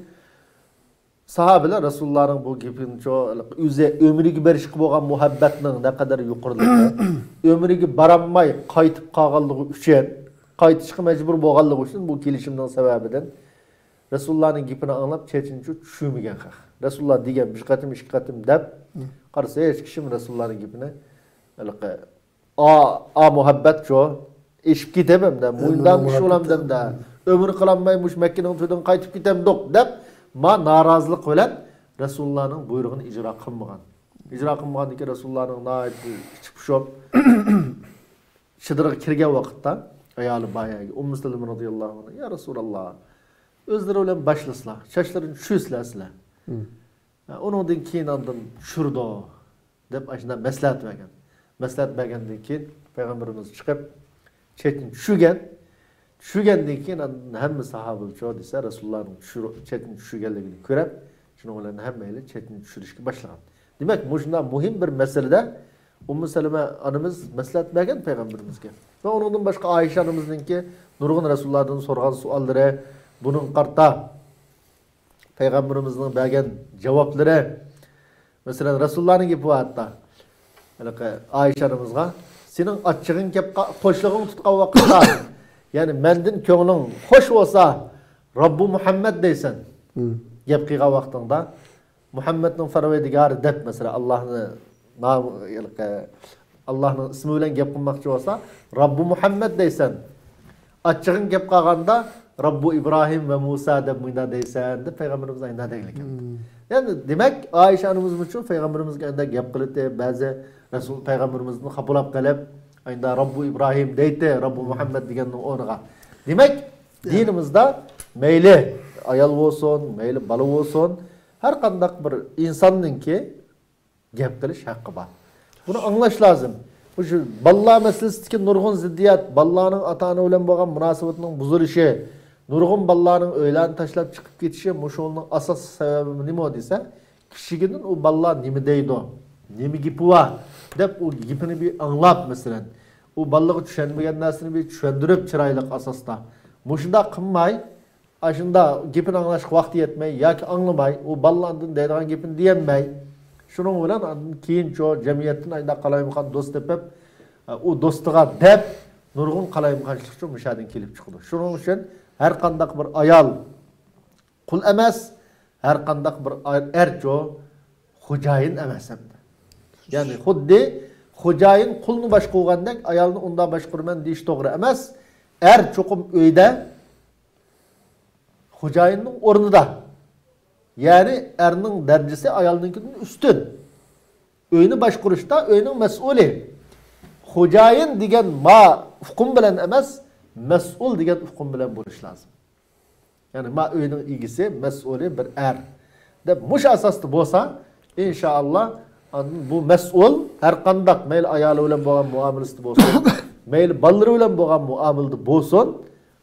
ساھابىلەر رەسۇلۇللانىڭ بۇ گېپىنىچۇ، ئۆزى ئۆمرىگە بېرىشكە بولغان مۇھەببەتنىڭ نەقەدەر يۇقىرىلىقى، ئۆمرىگە بارالماي قايتىپ قالغانلىقى ئۈچۈن، قايتىشقا مەجبۇر بولغانلىقى ئۈچۈن بۇ كېلىشىمنىڭ سەۋەبىدىن رەسۇلۇللانىڭ گېپىنى ئاڭلاپ چېچىنچۇ چۈشۈرمىگەن خەق. رەسۇلۇللا دېگەن بىر قېتىم، ئىككى قېتىم دەپ قارىسا، ھېچ كىشىمۇ رەسۇلۇللانىڭ گېپىنى ھېلىقى ئا، ئا مۇھەببەتچۇ، ئېشىپ كېتەمەمدە، مۇنداق ئىش بولامدەمدە، ئۆمۈر قىلالماي مۇشۇ مەككىنىڭ تۆرىدىن قايتىپ كېتەمدۇق دەپ، ما نارازىلىق بىلەن رەسۇلۇللانىڭ بۇيرۇقىنى ئىجرا قىلمىغان. ئىجرا قىلمىغاندىن كېيىن رەسۇلۇللانىڭ ناھايىتى ئىچى پۇشۇپ، شىدىرىغا كىرگەن ۋاقىتتا، ئايالى بار يەرگە، ئۇممۇ سەلىمە رازىياللاھۇ ئەنھا، يا رەسۇلاللا، ئۆزلىرى بىلەن باشلىسىلا، چاچلىرىنى چۈشۈرسىلە سىلەر. ھە، ئۇنىڭدىن كېيىن ئاندىن چۈشۈرىدۇ، دەپ ئاشۇنداق مەسلىھەت بەرگەن. مەسلىھەت بەرگەندىن كېيىن پەيغەمبىرىمىز چىقىپ، چېچىنى چۈشۈرگەن. چۈشۈرگەندىن كېيىن ئاندىن ھەممە ساھابىلەر چۇ دېسە، رەسۇلۇللانىڭ چۈشۈر-، چېچىنى چۈشۈرگەنلىكىنى كۆرۈپ، شۇنىڭ بىلەن ھەممەيلەن چېچىنى چۈشۈرۈشكە باشلىغان. دېمەك، مۇشۇنداق مۇھىم بىر مەسىلىدە ئۇممۇ سەلىمە ئانىمىز مەسلىھەت بەرگەن پەيغەمبىرىمىزگە. ۋە ئۇنىڭدىن باشقا ئائىشە ئانىمىزنىڭكى نۇرغۇن رەسۇلۇللاردىن سورىغان سوئاللىرى، بۇنىڭغا قارىتا پەيغەمبىرىمىزنىڭ بەرگەن جاۋابلىرى، مەسىلەن، رەسۇلۇللانىڭ گېپى بار ھەتتا. ھېلىقى ئائىشە ئانىمىزغا، سېنىڭ ئاچچىقىڭ كەپ قا-، قوشلىقىڭ تۇتقان ۋاقىتتا، يەنى مەندىن كۆڭلۈڭ خوش بولسا، رەببۇ مۇھەممەد دەيسەن. گەپ قىلغان ۋاقتىڭدا، مۇھەممەدنىڭ پەرۋەردىگارى دەپ، مەسىلەن، ئاللاھنى نام-، ھېلىقى، ئاللاھنىڭ ئىسمى بىلەن گەپ قىلماقچى بولسا، رەببۇ مۇھەممەد دەيسەن. ئاچچىقىڭ كەپ قالغاندا، رەببۇ ئىبراھىم ۋە مۇسا دەپ مۇنداق دەيسەن، دەپ پەيغەمبىرىمىز ئاينا دەگلىكەن. يەنى دېمەك، ئائىشە ئانىمىزمۇچۇ پەيغەمبىرىمىزگە ئاينا گەپ قىلىتى، بەزى رەسۇل پەيغەمبىرىمىزدىن خاپىلاپ قېلىپ، ئاينا رەببۇ ئىبراھىم دەيتتى، رەببۇ مۇھەممەد دېگەننىڭ ئورنىغا. دېمەك، دىنىمىزدا مەيلى ئايال بولسۇن، مەيلى بالا بولسۇن، ھەر قانداق بىر ئىنساننىڭكى گەپ قىلىش ھەققى بار. بۇنى ئاڭلاش لازىم. مۇشۇ بالىلار مەسىلىسىدىكى نۇرغۇن زىددىيەت، بالىلارنىڭ ئاتا-ئانا بىلەن بولغان مۇناسىۋىتىنىڭ بۇزۇلۇشى، نۇرغۇن بالىلارنىڭ ئۆيلەرنى تاشلاپ چىقىپ كېتىشى، مۇشۇنىڭ ئاساسلىق سەۋەبى نېمە دېسە، كىچىكىدىن ئۇ بالىلار نېمە دەيدۇ، نېمە گېپى بار دەپ، ئۇ گېپىنى بىر ئاڭلاپ، مەسىلەن، ئۇ بالىلىرىغا چۈشەنمىگەن نەرسىنى بىر چۈشەندۈرۈپ، چىرايلىق ئاساستا. مۇشۇنداق قىلماي، ئاشۇنداق گېپىنى ئاڭلاشقا ۋاقتى يەتمەي ياكى ئاڭلىماي، ئۇ بالىلاردىن دەيدىغان گېپىنى دېيەلمەي، شۇنىڭ بىلەن ئاندىن كېيىنچۇ جەمئىيەتتىن ئاينداق قالايمىقان دوست تېپىپ، ئۇ دوستىغا دەپ، نۇرغۇن قالايمىقانچىلىقچۇ مۇشۇ يەردىن كېلىپ چىقىدۇ. شۇنىڭ ئۈچۈن ھەر قانداق بىر ئايال قۇل ئەمەس، ھەر قانداق بىر ئەر-، ئەرچۇ خوجايىن ئەمەس ئەمدى. يەنى خۇددى خوجايىن قۇلنى باشقۇرغاندەك ئايالنى ئۇنداق باشقۇرىمەن دېيىش توغرا ئەمەس. ئەر چوقۇم ئۆيدە خوجايىننىڭ ئورنىدا. يەنى ئەرنىڭ دەرىجىسى ئايالنىڭكىدىن ئۈستۈن. ئۆينى باشقۇرۇشتا ئۆينىڭ مەسئۇلى. خوجايىن دېگەن ما ئۇقۇم بىلەن ئەمەس، مەسئۇل دېگەن ئۇقۇم بىلەن بولۇش لازىم. يەنى ما ئۆينىڭ ئىگىسى، مەسئۇلى بىر ئەر دەپ مۇشۇ ئاساستا بولسا، ئىنشائاللا، ئاندىن بۇ مەسئۇل ھەر قانداق، مەيلى ئايالى بىلەن بولغان مۇئامىلىسىدە بولسۇن، مەيلى بالىلىرى بىلەن بولغان مۇئامىلىدە بولسۇن،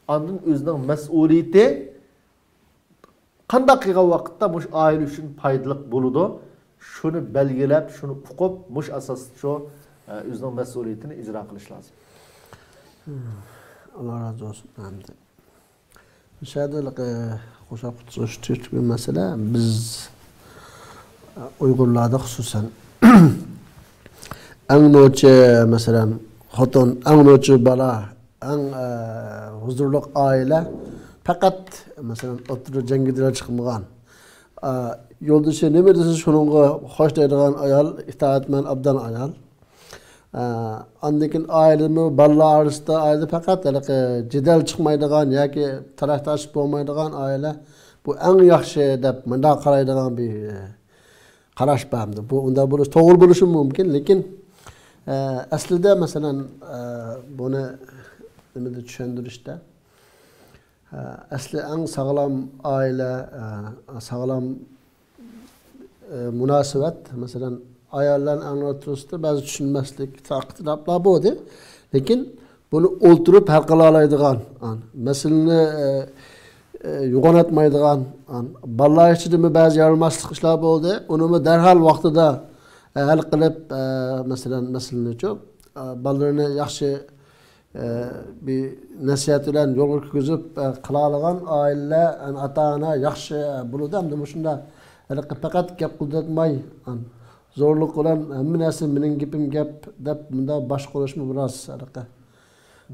ئاندىن ئۆزىنىڭ مەسئۇلىيىتى قانداق قىلغان ۋاقىتتا مۇشۇ ئائىلە ئۈچۈن پايدىلىق بولىدۇ، شۇنى بەلگىلەپ، شۇنى ئۇقۇپ، مۇشۇ ئاساستا شۇ، ئە، ئۆزىنىڭ مەسئۇلىيىتىنى ئىجرا قىلىش لازىم. ئاللا رازى بولسۇن. ئەمدى مۇشۇ يەردە، ئە، قوشاپ ئۆتۈش تۈرتكە بىر مەسىلە. بىز، ئە، ئۇيغۇرلاردا خۇسۇسەن ئەڭ نوچى، مەسىلەن، خوتۇن، ئەڭ نوچى بالا، ئەڭ، ئە، ھۇزۇرلۇق ئائىلە پەقەت، مەسىلەن، ئوتتۇرىدا جەڭگىدىلەر چىقمىغان، ئە، يولدىشى نېمە دېسە، شۇنىڭغا خوش دەيدىغان ئايال، ئىتائەتمەن، ئابدان ئايال. ئە، ئاندىن كېيىن ئائىلىمۇ، بالىلار ئارىسىدا، ئائىلىدە پەقەت ھېلىقى جېدەل چىقمايدىغان ياكى تالاش-تارتىش بولمايدىغان ئائىلە، بۇ ئەڭ ياخشى دەپ مۇنداق قارايدىغان بىر، ئە، قاراش بار ئەمدى. بۇ ئۇنداق بولۇش، توغرا بولۇشى مۇمكىن، لېكىن، ئە، ئەسلىدە، مەسىلەن، ئە، بۇنى نېمىدە چۈشەندۈرۈشتە، ئە، ئەسلى ئەڭ ساغلام ئائىلە، ئە، ساغلام، ئە، مۇناسىۋەت، مەسىلەن، ئاياللارنىڭ ئەڭ ئوتتۇرىسىدا بەزى چۈشىنمەسلىك، ئىختىلاپلار بولدى. لېكىن بۇنى ئولتۇرۇپ ھەل قىلالايدىغان، ئان، مەسىلىنى، ئە، ئە، يوغىناتمايدىغان، ئان، بالىلار ئىچىدىمۇ بەزى يارىماسلىق ئىشلار بولدى. ئۇنىمۇ دەرھال ۋاقتىدا، ئە، ھەل قىلىپ، ئە، مەسىلەن، مەسىلىنىچۇ، ئە، بالىلىرىنى ياخشى، ئە، بىر نەسىھەت بىلەن يولغا كىرگۈزۈپ، ئە، قىلالىغان ئائىلىلەر، ئان، ئاتا-ئانا ياخشى، ئە، بولىدۇ. ئەمدى مۇشۇنداق ھېلىقى پەقەت گەپ قىلىۋاتماي، زورلۇق بىلەن ھەممە نەرسە مېنىڭ گېپىم گەپ دەپ مۇنداق باش قۇرۇشمۇ بىراز ھېلىقى.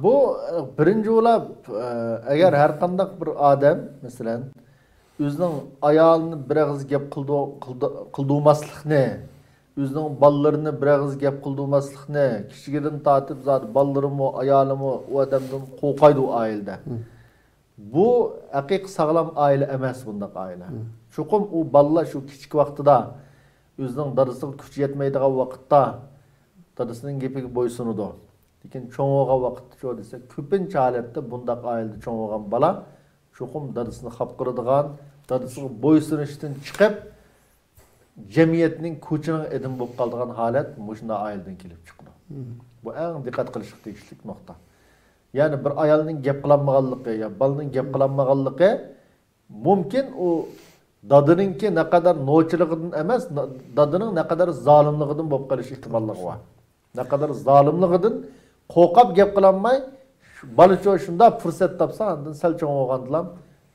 بۇ، ئە، بىرىنچى بولاپ، ئە، ئەگەر ھەر قانداق بىر ئادەم، مەسىلەن، ئۆزىنىڭ ئايالىنى بىر ئېغىز گەپ قىلدۇ-، قىلدۇ-، قىلدۇرماسلىقنى، ئۆزىنىڭ بالىلىرىنى بىر ئېغىز گەپ قىلدۇرماسلىقنى، كىچىكىدىن تارتىپ زادى بالىلىرىمۇ، ئايالىمۇ ئۇ ئادەمدىن قورقايدۇ ئۇ ئائىلىدە. بۇ ھەقىقىي ساغلام ئائىلە ئەمەس، بۇنداق ئائىلە. چوقۇم ئۇ بالىلار شۇ كىچىك ۋاقتىدا ئۆزىنىڭ دادىسىغا كۈچى يەتمەيدىغان ۋاقىتتا دادىسىنىڭ گېپىگە بويسۇنىدۇ. لېكىن چوڭ بولغان ۋاقىتتىچۇ دېسە، كۆپىنچە ھالەتتە بۇنداق ئائىلىدە چوڭ بولغان بالا چوقۇم دادىسىنى خاپا قىلىدىغان، دادىسىغا بويسۇنۇشتىن چىقىپ، جەمئىيەتنىڭ، كوچىنىڭ ئادىمى بولۇپ قالىدىغان ھالەت مۇشۇنداق ئائىلىدىن كېلىپ چىقىدۇ. بۇ ئەڭ دىققەت قىلىشقا تېگىشلىك نۇقتا. يەنى بىر ئايالنىڭ گەپ قىلالمىغانلىقى يا بالىنىڭ گەپ قىلالمىغانلىقى مۇمكىن ئۇ دادىنىڭكى نەقەدەر نوچىلىقىدىن ئەمەس، نا-، دادىنىڭ نەقەدەر زالىملىقىدىن بولۇپ قېلىش ئېھتىماللىقى بار. نەقەدەر زالىملىقىدىن قورقۇپ گەپ قىلالماي، شۇ بالىچۇ شۇنداق پۇرسەت تاپسا، ئاندىن سەل چوڭ بولغاندىلا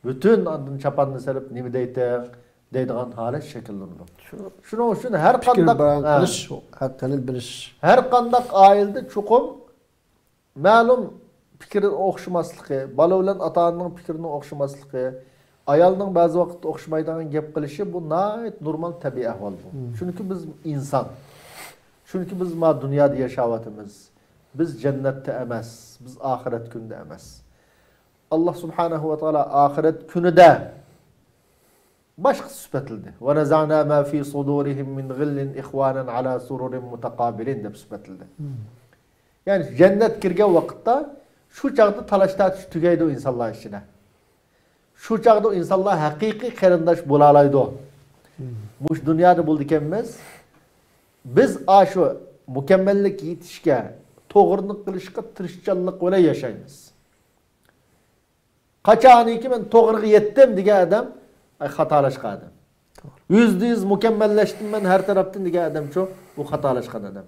پۈتۈن ئاندىن چاپاننى سېلىپ، نېمە دەيتىڭ دەيدىغان ھالەت شەكىللىنىدۇ. شۇ شۇنىڭ ئۈچۈن ھەر پىكىر قانداق، بايان ھە. قىلىش، ھەققىنى بېرىش. ھەر قانداق ئائىلىدە چوقۇم مەلۇم پىكىر ئوخشىماسلىقى، بالا بىلەن ئاتا-ئانىنىڭ پىكرىنىڭ ئوخشىماسلىقى، ئايالنىڭ بەزى ۋاقىتتا ئوخشىمايدىغان گەپ قىلىشى، بۇ ناھايىتى نورمال، تەبىئىي ئەھۋال بۇ. چۈنكى بىز ئىنسان. چۈنكى بىز ما دۇنيادا ياشاۋاتىمىز. بىز جەننەتتە ئەمەس، بىز ئاخىرەت كۈنىدە ئەمەس. ئاللا سۇبھانەھۇ ۋە تائالا ئاخىرەت كۈنىدە باشقا سۈپەتلىدى. «ونزعنا ما في صدورهم من غل إخوانا على سرر متقابلين» دەپ سۈپەتلىدى. يەنى جەننەت كىرگەن ۋاقىتتا شۇ چاغدا تالاش-تارتىش تۈگەيدۇ ئىنسانلار ئىچىدە. شۇ چاغدا ئىنسانلار ھەقىقىي قېرىنداش بولالايدۇ. مۇشۇ دۇنيادا بولىدىكەنمىز. بىز ئاشۇ مۇكەممەللىككە يېتىشكە، توغرىنى قىلىشقا تىرىشچانلىق بىلەن ياشايمىز. قاچانكى مەن توغرىغا يەتتىم دېگەن ئادەم، ئاي، خاتالاشقان ئادەم. يۈزدە يۈز مۇكەممەللەشتىم مەن ھەر تەرەپتىن دېگەن ئادەمچۇ، ئۇ خاتالاشقان ئادەم.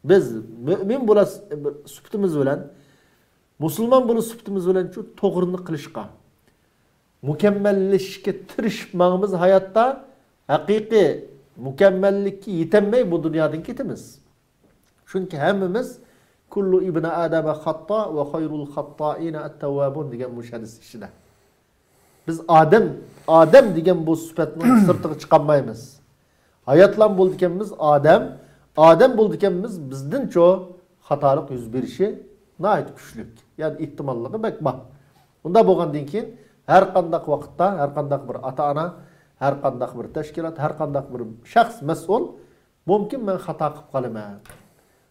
بىز مۆمىن بولا سۈپىتىمىز بىلەن، مۇسۇلمان بولا سۈپىتىمىز بىلەنچۇ توغرىنى قىلىشقا، مۇكەممەللىشىشكە تىرىشىپ ماڭىمىز ھاياتتا، ھەقىقىي مۇكەممەللىككە يېتەلمەي بۇ دۇنيادىن كېتىمىز. چۈنكى ھەممىمىز «كل ابن آدم خطاء وخير الخطائين التوابون» دېگەن مۇشۇ ھەدىس ئىچىدە. بىز ئادەم، ئادەم دېگەن بۇ سۈپەتنىڭ سىرتىغا چىقالمايمىز. ھاياتلام بولىدىكەنمىز ئادەم، ئادەم بولىدىكەنمىز بىزدىنچۇ خاتالىق يۈز بېرىشى ناھايىتى كۈچلۈك. يەنى ئېھتىماللىقى بەك بار. ئۇنداق بولغاندىن كېيىن ھەر قانداق ۋاقىتتا، ھەر قانداق بىر ئاتا-ئانا، ھەر قانداق بىر تەشكىلات، ھەر قانداق بىر شەخس مەسئۇل، مۇمكىن، مەن خاتا قىلىپ قالىمەن،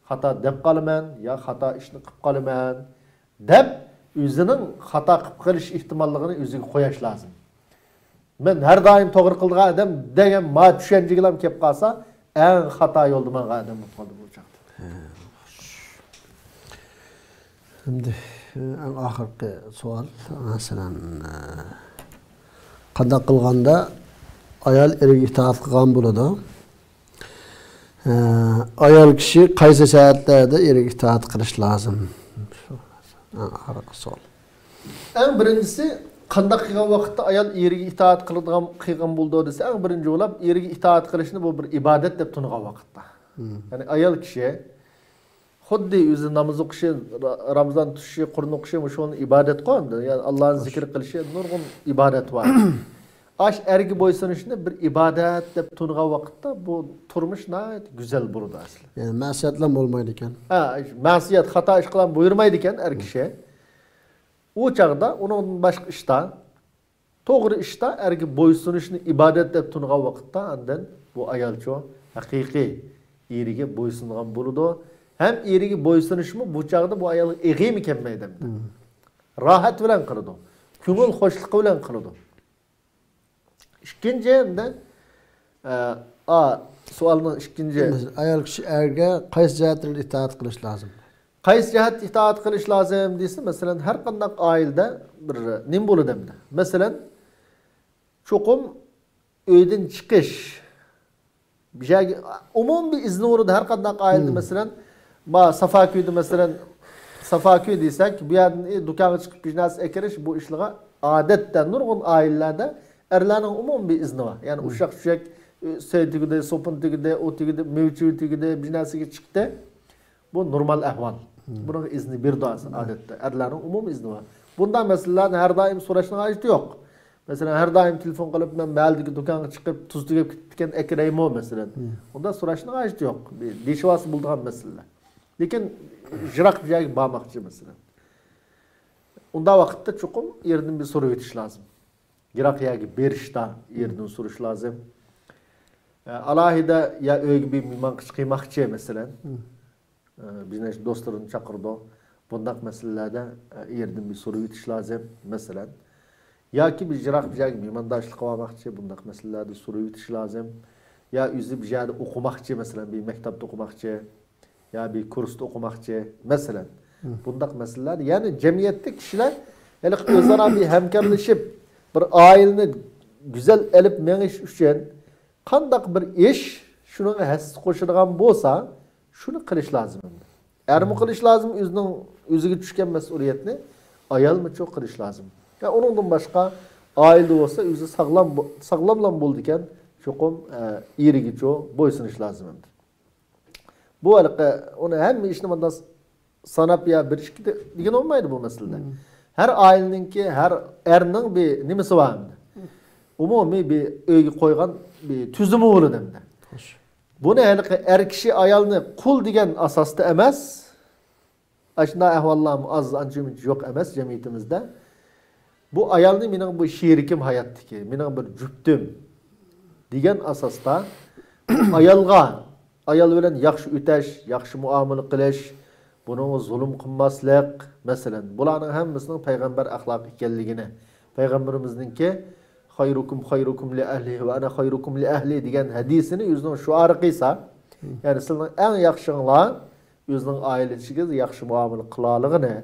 خاتا دەپ قالىمەن يا خاتا ئىشنى قىلىپ قالىمەن دەپ، ئۆزىنىڭ خاتا قىلىپ قېلىش ئېھتىماللىقىنى ئۆزىگە قويۇش لازىم. مەن ھەر دائىم توغرا قىلىدىغان ئادەم دېگەن ما چۈشەنچىگىلا كېلىپ قالسا، ئەڭ خاتا يولدا ماڭغان ئادەم بولۇپ قالدى بۇ چاغدا. ئەمدى، ئەڭ ئاخىرقى سوئال، مەسىلەن، قانداق قىلغاندا ئايال ئېرىگە ئىتائەت قىلغان بولىدۇ؟ ئايال كىشى قايسى شەرتلەردە ئېرىگە ئىتائەت قىلىش لازىم؟ شۇ ئەڭ ئاخىرقى سوئال. ئەڭ بىرىنچىسى، قانداق قىلغان ۋاقىتتا ئايال ئېرىگە ئىتائەت قىلىدىغان، قىلغان بولىدۇ دېسە، ئەڭ بىرىنچى بولاپ ئېرىگە ئىتائەت قىلىشنى بۇ بىر ئىبادەت دەپ تونۇغان ۋاقىتتا. يەنى ئايال كىشى خۇددى ئۆزى ناماز ئوقۇشى، را-، رامىزان تۇتۇشى، قۇرئان ئوقۇشى، مۇشۇنى ئىبادەتقۇ ئەمدى. يەنى ئاللانى زىكىر قىلىشى نۇرغۇن ئىبادەت بار. ئاش ئەرگە بويسۇنۇشنى بىر ئىبادەت دەپ تونۇغان ۋاقىتتا بۇ تۇرمۇش ناھايىتى گۈزەل بولىدۇ ئەسلى. يەنى مەسىيەتلەر بولمايدىكەن. ھە، مەسىيەت، خاتا ئىشقىلار بۇيرۇمايدىكەن ئەر كىشى. ئۇ چاغدا ئۇنىڭدىن باشقا ئىشتا، توغرا ئىشتا ئەرگە بويسۇنۇشنى ئىبادەت دەپ تونۇغان ۋاقىتتا ئاندىن بۇ ئايالچۇ ھەقىقىي ئېرىگە بويسۇنغان بولىدۇ. ھەم ئېرىگە بويسۇنۇشمۇ بۇ چاغدا بۇ ئايالغا ئېغىرمۇ كەلمەيدۇ ئەمدى. راھەت بىلەن قىلىدۇ. كۆڭۈل خۇشلۇقى بىلەن قىلىدۇ. ئىككىنچى، ئەمدى، ئە، ئا، سوئالنىڭ ئىككىنچى. ئايال كىشى ئەرگە قايسى جەھەتتىن ئىتائەت قىلىش لازىم؟ قايسى جەھەتتە ئىتائەت قىلىش لازىم دېسە، مەسىلەن، ھەر قانداق ئائىلىدە بىر نېمە بولىدۇ ئەمدى؟ مەسىلەن، چوقۇم ئۆيدىن چىقىش، بىر يەرگە ئومۇمىي ئىزنى بولىدۇ. ھەر قانداق ئائىلىدە، مەسىلەن، ما سافاكۆيدە، مەسىلەن، سافاكۆي دېسەك، بۇ يەردىن، ئى، دۇكانغا چىقىپ بىر نەرسە ئەكىرىش، بۇ ئىشلارغا ئادەتتە نۇرغۇن ئائىلىلەردە ئەرلەرنىڭ ئومۇمىي ئىزنى بار. يەنى ئۇششاق-چۈششەك سەي تۈگىدى، سوپۇن تۈگىدى، ئۇ تۈگىدى، مېۋە-چېۋە تۈگىدى، بىر نەرسىگە چىقتى. بۇ نورمال ئەھۋال. بۇنىڭغا ئىزنى بېرىدۇ ئادەتتە. ئەرلەرنىڭ ئومۇمىي ئىزنى بار. بۇنداق مەسىلىلەرنى ھەر دائىم سوراشنىڭ ھاجىتى يوق. مەسىلەن، ھەر دائىم تېلېفون قىلىپ، مەن مەھەللىدىكى دۇكانغا چىقىپ، تۇز تۈگەپ كېتىپتىكەن، ئەكىرەيمۇ، مەسىلەن. ئۇنداق سوراشنىڭ ھاجىتى يوق. بىر دېيىشىۋالسا بولىدىغان مەسىلىلەر. لېكىن يىراق بىر يەرگە بارماقچى، مەسىلەن. ئۇنداق ۋاقىتتا چوقۇم ئېرىدىن بىر سورىۋېتىش لازىم. يىراق يەرگە بېرىشتا ئېرىدىن سورىشى لازىم. ئە، ئالاھىدە يا ئۆيگە بىر مېھمانغا چىقىماقچى، مەسىلەن. ئە، بىر نەچچە دوستلىرىنى چاقىرىدۇ. بۇنداق مەسىلىلەردە، ئە، ئېرىدىن بىر سورىۋېتىش لازىم، مەسىلەن. ياكى بىر يىراق بىر يەرگە مېھمانداشلىق قىلىۋالماقچى، بۇنداق مەسىلىلەردە سورىۋېتىش لازىم. يا ئۆزى بىر يەردە ئوقۇماقچى، مەسىلەن، بىر مەكتەپتە ئوقۇماقچى. يا بىر كۇرستا ئوقۇماقچى، مەسىلەن. بۇنداق مەسىلىلەر، يەنى جەمئىيەتتە كىشىلەر ھېلىقى ئۆزئارا بىر ھەمكارلىشىپ، بىر ئائىلىنى گۈزەل ئېلىپ مېڭىش ئۈچۈن قانداق بىر ئىش شۇنىڭغا ھەسسە قوشىدىغان بولسا، شۇنى قىلىش لازىم. ئەرمۇ قىلىش لازىم ئۆزىنىڭ، ئۆزىگە چۈشكەن مەسئۇلىيەتنى، ئايالمۇچۇ قىلىش لازىم. يا ئۇنىڭدىن باشقا ئائىلىدە بولسا ئۆزى ساغلام بو-، ساغلاملا بولىدىكەن، چوقۇم، ئە، ئېرىگىچۇ بويسۇنۇش لازىم. بۇ ھېلىقى ئۇنى ھەممە ئىشنى مۇنداق ساناپ يا بىر ئىككى دە-، دېگىلى بولمايدۇ بۇ مەسىلىدە. ھەر ئائىلىنىڭكى، ھەر ئەرنىڭ بىر نېمىسى بار ئەمدى. ئومۇمىي بىر ئۆيگە قويغان بىر تۈزۈمى بولىدۇ ئەمدى. بۇنى ھېلىقى ئەر كىشى ئايالنى قۇل دېگەن ئاساستا ئەمەس. ئاشۇنداق ئەھۋاللارمۇ ئاز، ئانچە-مۇنچە يوق ئەمەس جەمئىيىتىمىزدە. بۇ ئايالنى مېنىڭ بۇ شېرىكىم ھاياتتىكى، مېنىڭ بىر جۈپتۈم دېگەن ئاساستا ئايالغا، ئايال بىلەن ياخشى ئۆتەش، ياخشى مۇئامىلە قىلىش، بۇنىڭغا زۇلۇم قىلماسلىق، مەسىلەن، بۇلارنىڭ ھەممىسىنىڭ پەيغەمبەر ئەخلاقى ئىكەنلىكىنى، پەيغەمبىرىمىزنىڭكى خەيرۇكۇم خەيرۇكۇم لىئەھلىھى ۋە ئەنە خەيرۇكۇم لىئەھلى دېگەن ھەدىسىنى ئۆزىنىڭ شوئارى قىلسا، يەنى سىلەرنىڭ ئەڭ ياخشىڭلار ئۆزىنىڭ ئائىلىسىگە ياخشى مۇئامىلە قىلالىغىنى،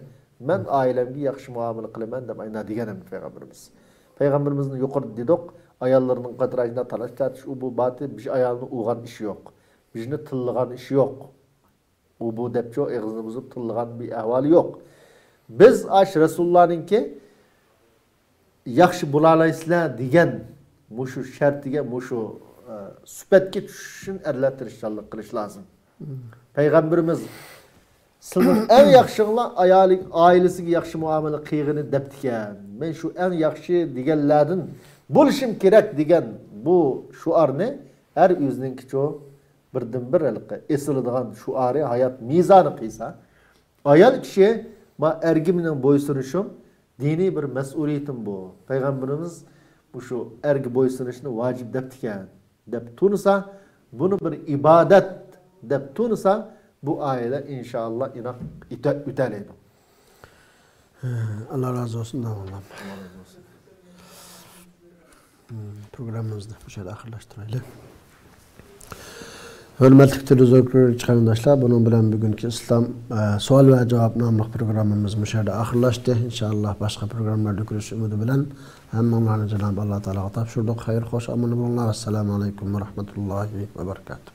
مەن ئائىلەمگە ياخشى مۇئامىلە قىلىمەن دەپ ئاينا دېگەن ئەمدى پەيغەمبىرىمىز. پەيغەمبىرىمىزنى يۇقىرىدا دېدۇق، ئاياللىرىنىڭ قاتراشىدا تالاش تارتىش ئۇ بۇ باتى بىر ئايالنى ئۇرغان ئىشى يوق. بىرنى تىللىغان ئىشى يوق. ئۇ بۇ دەپچۇ ئېغىزنى بۇزۇپ تىللىغان بىر ئەھۋالى يوق. بىز ئاش رەسۇلۇللانىڭكى ياخشى بولالايسىلەر دېگەن مۇشۇ شەرتىگە، مۇشۇ، ئە، سۈپەتكە چۈشۈش ئۈچۈن ئەرلەر تىرىشچانلىق قىلىش لازىم. پەيغەمبىرىمىز، سىلىنىڭ ئەڭ ياخشىڭلار ئايالى، ئائىلىسىگە ياخشى مۇئامىلە قىلغىنى دەپتىكەن. مەن شۇ ئەڭ ياخشى دېگەنلەردىن بولۇشۇم كېرەك دېگەن بۇ شوئارنى ھەر ئۆزىنىڭكىچۇ بىردىنبىر ھېلىقى ئېسىلىدىغان شوئارى، ھايات مىزانى قىلسا، ئايال كىشى، ما ئەرگە مېنىڭ بويسۇنۇشۇم، دىنىي بىر مەسئۇلىيىتىم بۇ. پەيغەمبىرىمىز مۇشۇ ئەرگە بويسۇنۇشنى ۋاجىپ دەپتىكەن، دەپ تونۇسا، بۇنى بىر ئىبادەت دەپ تونۇسا، بۇ ئائىلە ئىنشائاللا ئىناق ئېتە-، ئۆتەلەيدۇ. ئاللا رازى بولسۇن، داۋاملام. ئاللا رازى بولسۇن. پروگراممىمىزنى مۇشۇ يەردە ئاخىرلاشتۇرايلى. ھۆرمەتلىك تېلېۋىزور كۆرگۈچى قېرىنداشلار، بۇنىڭ بىلەن بۈگۈنكى ئىسلام، ئە، سوئال ۋە جاۋاب ناملىق پروگراممىمىز مۇشۇ يەردە ئاخىرلاشتى. ئىنشائاللا باشقا پروگراممىلاردا كۆرۈشۈش ئۈمىدى بىلەن ھەممىڭلارنى جانابى ئاللا تائالاغا تاپشۇردۇق. خەير خوش ئاماندا بولۇڭلار. ئەسسالامۇ ئەلەيكۇم ۋە رەھمەتۇللاھى ۋە بەرىكاتۇھ.